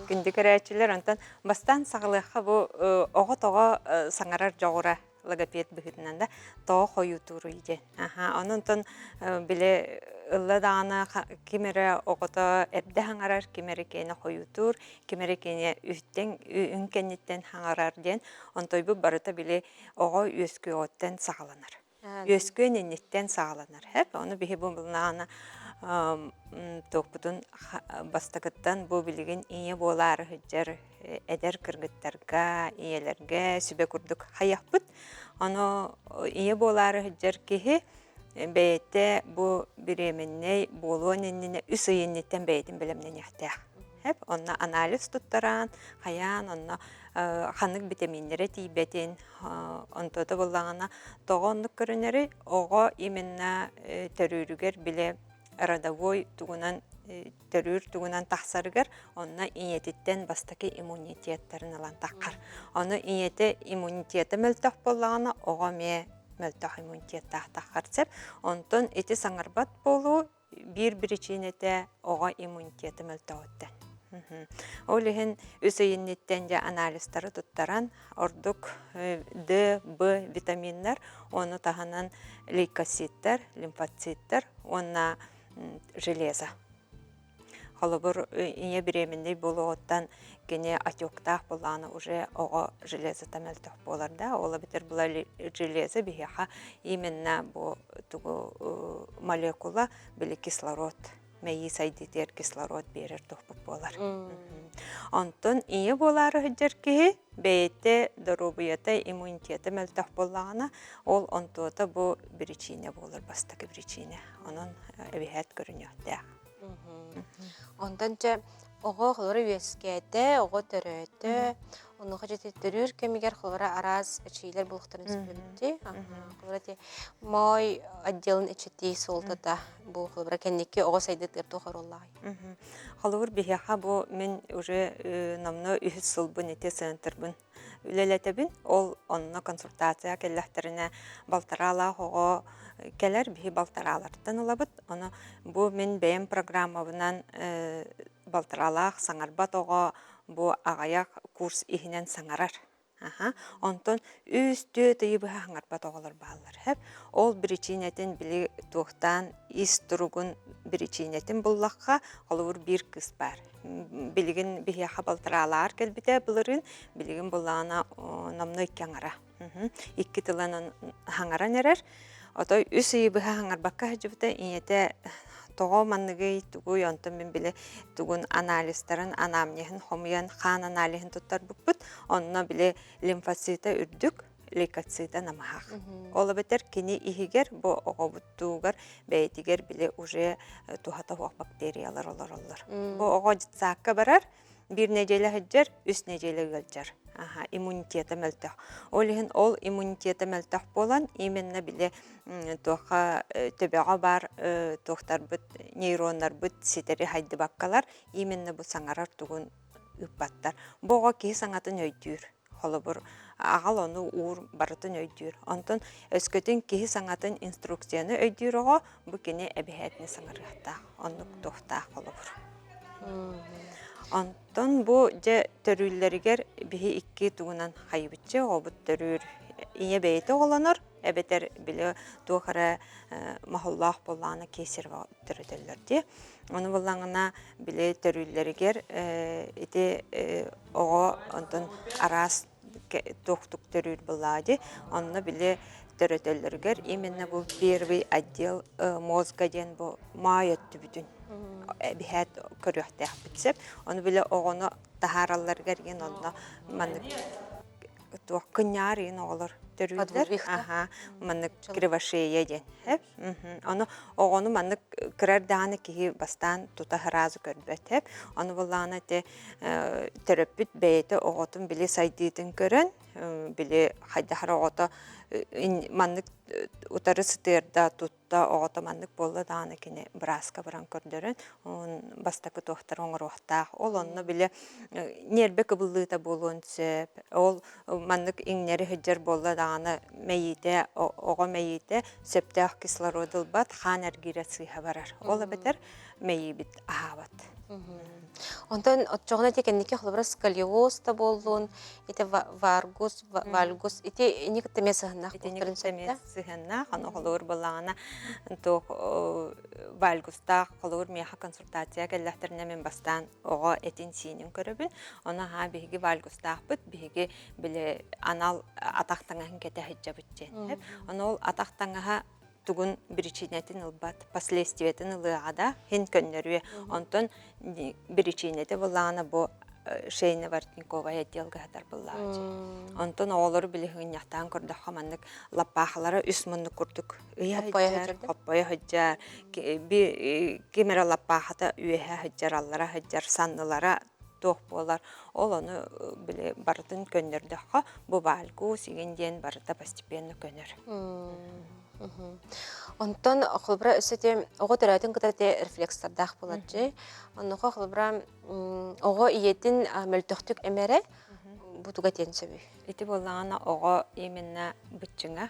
Күндү көрөөччүлэр, онтон бастаан саҕалыахха бу оҕо тоҕо саҥарар дьоҕура логопед быһыытынан да тоҕо хойутууруй диэн. Аха, онон били ылла даҕаны ким эрэ оҕото эрдэ хаҥарар, ким эрэ киэнэ хойутуур, ким эрэ киэнэ үһүттэн үн кэнниттэн хаҥарар диэн. Онтойбут барыта били оҕо үөскүөҕүттэн саҕаланар. Үөскүөн инниттэн саҕаланар. Хэп, ону биһи бу булнаҕына туохпутун бастакыттан бу билигин ийэ буолаары сылдьар эдэр кыргыттарга, ийэлэргэ сүбэ курдук хайахпыт. Ону ийэ буолаары сылдьар киһи бэйэтэ бу беременнэй буолуон иннинэ үс ый инниттэн бэйэтин бэлэмнэниэхтээх. Хэп, онно анализ туттаран, хайаан, онно ханнык битэмииннэрэ тиийбэтин, онтуота буоллаҕына тоҕо оннук көрүнэрий? Оҕо именно төрүүрүгэр бile родовой тугунан төрүүр тугунан тахсарыгар онно ийэтиттэн бастакы иммунитеттарын ылан таххар. Ону ийэтэ иммунитета мөлтөх буоллаҕына оҕо эмиэ мөлтөх иммунитеттаах таххар сөп. Онтон ити саҥарбат буолуу биир биричиинэтэ оҕо иммунитета мөлтөҕүттэн. Ол иһин үс ый инниттэн дьэ анализтары туттаран ордук Д, Б витаминнар, ону таһынан лейкоциттар, лимфоциттар уонна железо. Холобур, ийэ беременный буолуоҕуттан кини отектаах буоллаҕына уже оҕо железота мөлтөх буолар да, ол эбэтэр була железо биһиэхэ именно бу тугу молекула били кислород мэйии сайдыытыгар кислород биэрэр туохпут буолар. Онтон ийэ буолаары сылдьар киһи бэйэтэ доруобуйата, иммунитета мөлтөх буоллаҕына, ол онтуота бу биричиинэ буолар, бастакы биричиинэ. Онон эбиһээт көрүнүөхтээх. Онтон дьэ оҕо холоро үөскээтэ, оҕо төрөөтө, онуоха дьэ төрүүр кэмигэр холоро араас эчиилэр буолуохтарын сөбүлэбитти. Холоро ти моой отделын эчэтии суолтата бу холобура кэнники оҕо сайдыытыгар туох оруоллааҕый? Холобур биһиэхэ бу мин уже номнуо үһүс сылбын ити центрбын үлэлэтэбин. Ол онно консультация кэллэхтэринэ балтараалаах оҕо кэлэр, биһи балтараалартан ылабыт. Ону бу мин бэйэм программабынан балтараалаах саҥарбат оҕо бу аҕыйах курс иһинэн саҥарар. Аха. Онтон үс-түөрт ыйы быһа хаҥарбат оҕолор бааллар. Хэп. Ол биричиинэтин били туохтаан ис туругун биричиинэтин буллахха, холобур биир кыыс баар. Билигин биһиэхэ балтараалаар кэлбитэ былырыын, билигин буллаҕына номнуо икки аҥара. Икки тылынан хаҥаран эрэр. Отой үс ыйы быһа хаҥарбакка сылдьыбыта ийэтэ тоҕо манныгый, тугуй, онтон мин били тугун анализтарын, анамнеһын хомуйан хаан аналиһын туттарбыппыт. Онно били лимфоцита үрдүк, лейкоцита намыһах. Ол эбэтэр кини иһигэр бу оҕобуттуугар бэйэтигэр били уже туһата суох бактериялар олороллор. Бу оҕо детсадка барар, биир нэдиэлэ сылдьар, үс нэдиэлэ ыалдьар. Аха, иммунитета мөлтөх. Ол иһин ол иммунитета мөлтөх буолан, именно били туохха төбөҕө баар туохтарбыт, нейроннарбыт ситэри хайдыбаккалар, именно бу саҥарар тугун ыыппаттар. Бу оҕо киһи саҥатын өйдүүр. Холобур, аҕал ону уур барытын өйдүүр. Онтон өскөтүн киһи саҥатын инструкцияны өйдүүр оҕо, бу кини эбэһээтини саҥарыахтаах, оннук туохтаах холобур. Онтон бу дьэ төрүүллэригэр биһи икки тугунан хайыбыччы оҕобут төрүүр ийэ бэйэтэ оҕолонор, эбэтэр били туох эрэ моһоллоох буоллаҕына кесарево төрөтөллөр дии. Ону буоллаҕына били төрүүллэригэр ити оҕо онтон араас туохтук төрүүр буоллаҕа дии. Онно били төрөтөллөрүгэр именно бу первый отдел мозга диэн бу моой өттүбүтүн эбиһээт көрүөхтээхпит сөп. Ону били оҕону таһааралларыгар диэн онно маннык туох кынньаар иин оҕолор төрүүллэр. Аха, маннык кривошея диэн. Ону оҕону маннык кыра эрдэҕинэ киһи бастаан тута сразу көрбөт. Ону буоллаҕына ити төрөппүт бэйэтэ оҕотун били сайдыытын көрөн, били хайдах эрэ оҕото маннык утары сытыарда тутта оҕото маннык буолла даҕаны кини бырааска баран көрдөрөн бастакы туохтары оҥоруохтаах. Ол онно били ньиэрбэ кыбыллыыта буолуон сөп. Ол маннык иҥнэри сылдьар буолла даҕаны мэйиитэ оҕо мэйиитэ сөптөөх кислород ылбат, хаан эргиирэ сыыһа барар. Ол эбэтэр мэйиибит аһаабат. Онтон оччоҕуна ити кэнники холобура сколиоз да буоллун, ити варгус, вальгус, ити ини кытта эмиэ сыһыннаах Итини кытта эмиэ сыһыаннаах, ону холобур буоллаҕына туох вальгустаах холобур миэхэ консультация кэллэхтэринэ мин бастаан оҕо этин-сиинин көрөбүн. Ону аһаа биһиги вальгустаахпыт, биһиги били анал атах таҥаһын кэтэ сылдьабыт диэн. Ону ол атах таҥаһа тугун биричиинэтин ылбат, последствиятын ылыаҕа да, хин көннөрүө. Онтон биричиинэтэ буоллаҕына бу шейно-воротниковай отделга сытар буоллаҕа. Онтон оҕолору били сыгынньахтаан көрдөххө маннык лаппаахылара үс муннук курдук ыйа сылдьар, хоппойо сылдьар, ким эрэ лаппаахата үөһэ сылдьар, аллара сылдьар, саннылара туох буолар. Ол ону били барытын көннөрдөххө бу вальгус игин диэн барыта постепенно көнөр. Онтон холобура өссө ити оҕо төрөөтүн кытары ити рефлекстардаах буолар дьи. Оннуха холобура оҕо ийэтин мөлтөхтүк эмэрэ бу туга диэн сөбүй? Ити буоллаҕына оҕо именно быччыҥа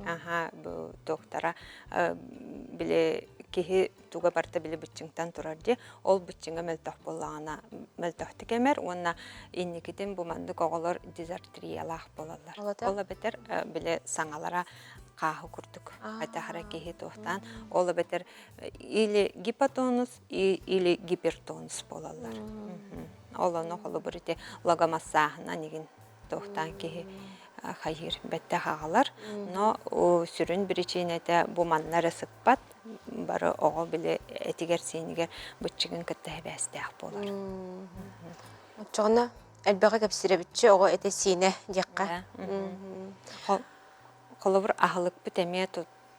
аха бу туохтара били киһи туга барыта били быччыҥтан турар дии. Ол быччыҥа мөлтөх буоллаҕына мөлтөхтүк эмэр уонна инникитин бу маннык оҕолор дизартриялаах буолаллар. Ол эбэтэр били саҥалара хааһы курдук атахара киһи туохтаан ол эбэтэр или гипотонус или гипертонус буолаллар. Ол ону холобур ити логомассааһынан игин туохтаан киһи хайыыр бэттэх аҕалар. Но сүрүн биричиинэтэ бу манна эрэ сыппат бары оҕо били этигэр-сиинигэр быччыгын кытта сибээстээх буолар. Оччоҕуна элбэҕи кэпсирэбитчи оҕо этэ-сиинэ диэххэ. Холобур, аһылыкпыт эмиэ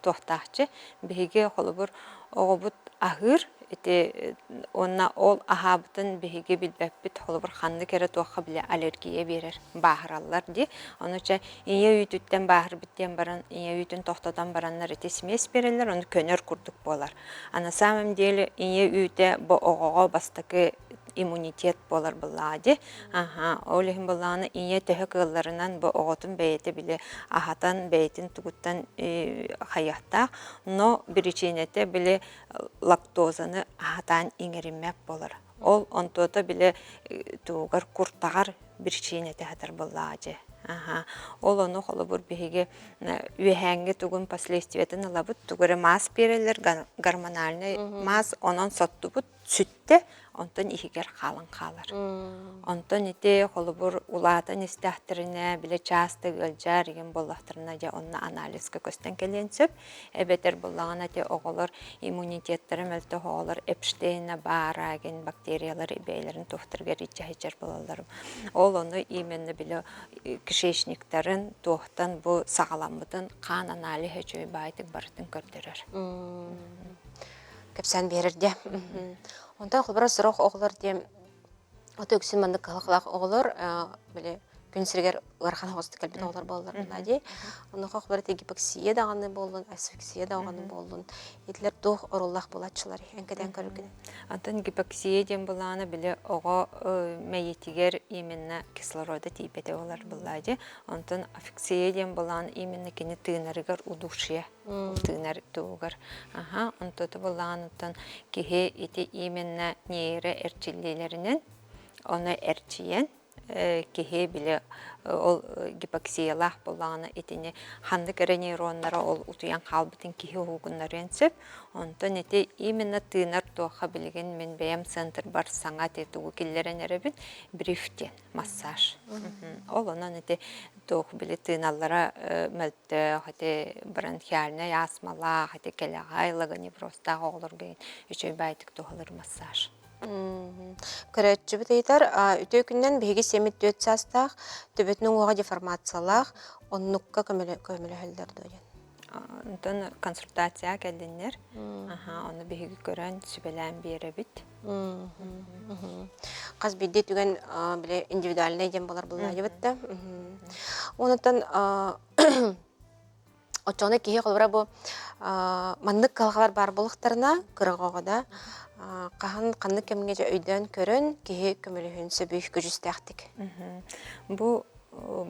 туохтаахчы. Биһиги холобур оҕобут аһыыр ити уонна ол аһаабытын биһиги билбэппит холобур ханнык эрэ туохха бile аллергия биэрэр бааһыраллар дии. Ону чэ ийэ үүтүттэн бааһырбыт диэн баран ийэ үүтүн тохтотон бараннар ити смесь биэрэллэр ону көнөр курдук буолар. А на самом деле ийэ үүтэ бу оҕоҕо бастакы иммунитет буолар буоллаҕа дии. Аха, ол иһин буоллаҕына ийэ төһө кыалларынан бу оҕотун бэйэтэ били аһатан бэйэтин тугуттан хайыахтаах, но биричиинэтэ били лактозаны аһатаан иҥэриммэт буолар. Ол онтуота били тугугар куртаҕар биричиинэтэ сытар буоллаҕа дии. Аха. Ол ону холобур биһиги үөһээҥҥи тугун последствиятын ылабыт, тугу эрэ маас биэрэллэр, гормональный маас, онон соттубут, сүттэ, онтон иһигэр хаалан хаалар. Онтон ити холобур улаатан истэхтэринэ, бile чааста ыалдьар игин буоллахтарына дьэ онно анализка көстөн кэлиэн сөп. Эбэтэр буоллаҕына ити оҕолор иммунитеттара мөлтөх оҕолор Эпштейна баара игин бактериялар бэйэлэрин туохтарыгар иччэһичэр буолаллар. Ол ону именно бile кишечниктарын туохтан бу саҕаламмытын хаан аналиһа үчүгэй баайтык барытын көрдөрөр. Кэпсээн биэрэр диэ. Онтон холобура сорох оҕолор диэн ото үксүн маннык кыһалҕалаах оҕолор били күн сиригэр ыарахан оҕустук кэлбит оҕолор буоллар дии. Онуоха холобура гипоксия даҕаны буоллун, асфиксия даҕаны буоллун, итилэр туох оруоллаах буолааччылар эҥкэдээн көрүгүн. Антон гипоксия диэн былаана били оҕо мэйиитигэр именно кислорода тиийбэтэ буолар былаа дии. Онтон афиксия диэн былаан именно кини тыынарыгар удушье тыынар туһугар. Аха, онтото былааныттан киһи ити именно нейро эрчиллиилэринэн ону эрчийэн киһи били ол гипоксиялаах буоллаҕына итини ханнык эрэ нейроннара ол утуйан хаалбытын киһи уһугуннарыан сөп. Онтон ити именно тыынар туохха билигин мин бэйэм центрбар саҥа ити тугу киллэрэн эрэбин бриф диэн массаж. Ол онон ити туох били тыыналлара мөлтөх, ити бронхиальнай астмалаах, ити кэлэҕэй логоневрозтаах оҕолорго үчүгэй баайтык туһалыыр массаж. Көрөөччүбүт ыйытар, үтүө күнүнэн биһиги сиэммит түөрт саастаах, төбөтүн уҥуоҕа деформациялаах, оннукка көмөлөһөллөр дуо диэн. Онтон консультация кэллиннэр, аха, ону биһиги көрөн сүбэлээн биэрэбит. Хас биирдии түгэн били индивидуальный диэн буолар буллаайыбыт да. Онтон Оччоҕуна киһи холобура бу маннык кыһалҕалар баар буолуохтарына кыра оҕоҕо да хаһан ханнык кэмҥэ дьэ өйдөөн көрөн киһи көмөлөһүөн сөбүй көдьүүстээхтик. Бу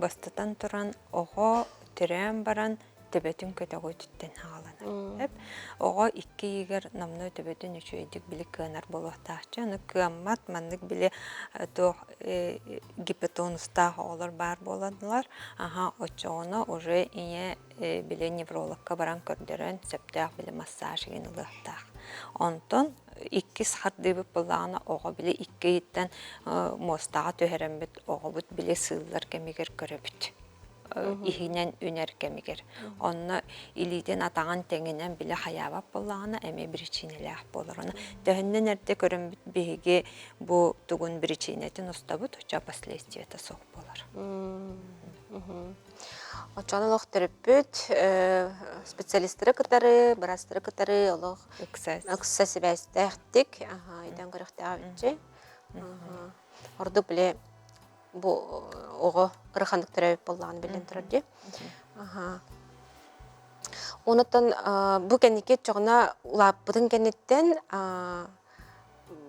бастатан туран оҕо төрөөн баран төбөтүн көтөҕүүтүттэн хааланар. Оҕо икки ыйыгар номнуо төбөтүн үчүгэйдик били кыанар буолуохтаахчы. Аны кыаммат маннык били туох гипотонустаах оҕолор баар буоланнар, аха оччоҕуна уже ийэ били неврологка баран көрдөрөн сөптөөх били массаж игин ылыахтаах. Онтон иккис хардыыбыт буоллаҕына оҕо били икки ыйыттан муостаҕа түһэрэммит оҕобут били сыыллар кэмигэр көрөбүт. Иһинэн үнэр кэмигэр. Онно илиитин атаҕын тэҥинэн били хайаабат буоллаҕына эмиэ биричиинэлээх буолар. Ону төһөннөн эрдэ көрөммүт биһиги бу тугун биричиинэтин устабыт, оччо последствиета суох буолар. Оччоҕуна олох төрөппүт специалистары кытары, быраастары кытары олох ыкса сибээстээхтик өйдөөн көрүөхтээх эбитчи. Ордук били бу оҕо ыраханнык төрөөбүт буоллаҕына биллэн турар дии. Онуттан бу кэнники оччоҕуна улааппытын кэнниттэн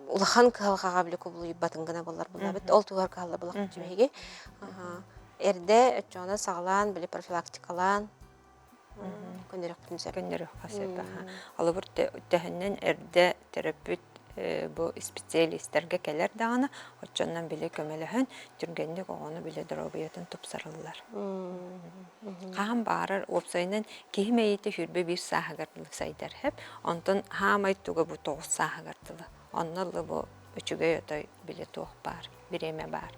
улахан кыһалҕаҕа били кубулуйбатын гына буоллар буллабыт. Ол туһугар кыһалла булахпыт биһиги. Эрдэ оччоҕуна саҕалаан били профилактикалаан көннөрүөхпүтүн сөп. Көннөрүөххэ сөп. Холобур төһөннөн эрдэ төрөппүт бу специалистарга кэлэр даҕаны, оччоннон били көмөлөһөн, түргэнник оҕону били доруобуйатын тупсарыллар. Хаһан баарар уопсайынан киһи мэйиитэ 21 сааһыгар дылы сайдар хэп, онтон хаамай туга бу 9 сааһыгар дылы. Онно ылы бу үчүгэй отой били туох баар, бириэмэ баар.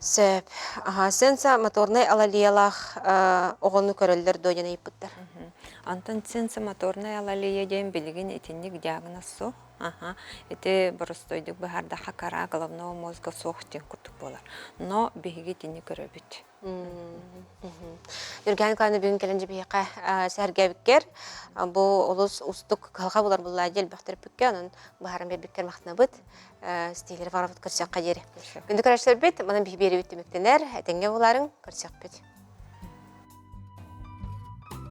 Сөп. Аха, сенсомоторнай алалиялаах оҕону көрөллөр дуо диэн ыйыппыттар. Антон сенсомоторнай алалия диэн билигин итинник диагноз суох. Аха, ити боростуойдук быһаардахха кора головного мозга суох диэн курдук буолар. Но биһиги итини көрөбүт. Юрген Николаевна бүгүн кэлэн дьибиһиэхэ сэргээбиккэр бу олус устук кыһалҕа булар буллаа диэн элбэх төрөппүккэ онон быһааран биэрбиккэр махтанабыт. Стилер барабыт көрсөххө диэри. Күндү көрөөччүлэрбит, манан биһи биэрэбит түмүктэнэр. Этэҥҥэ булаарыҥ, көрсөхпүт.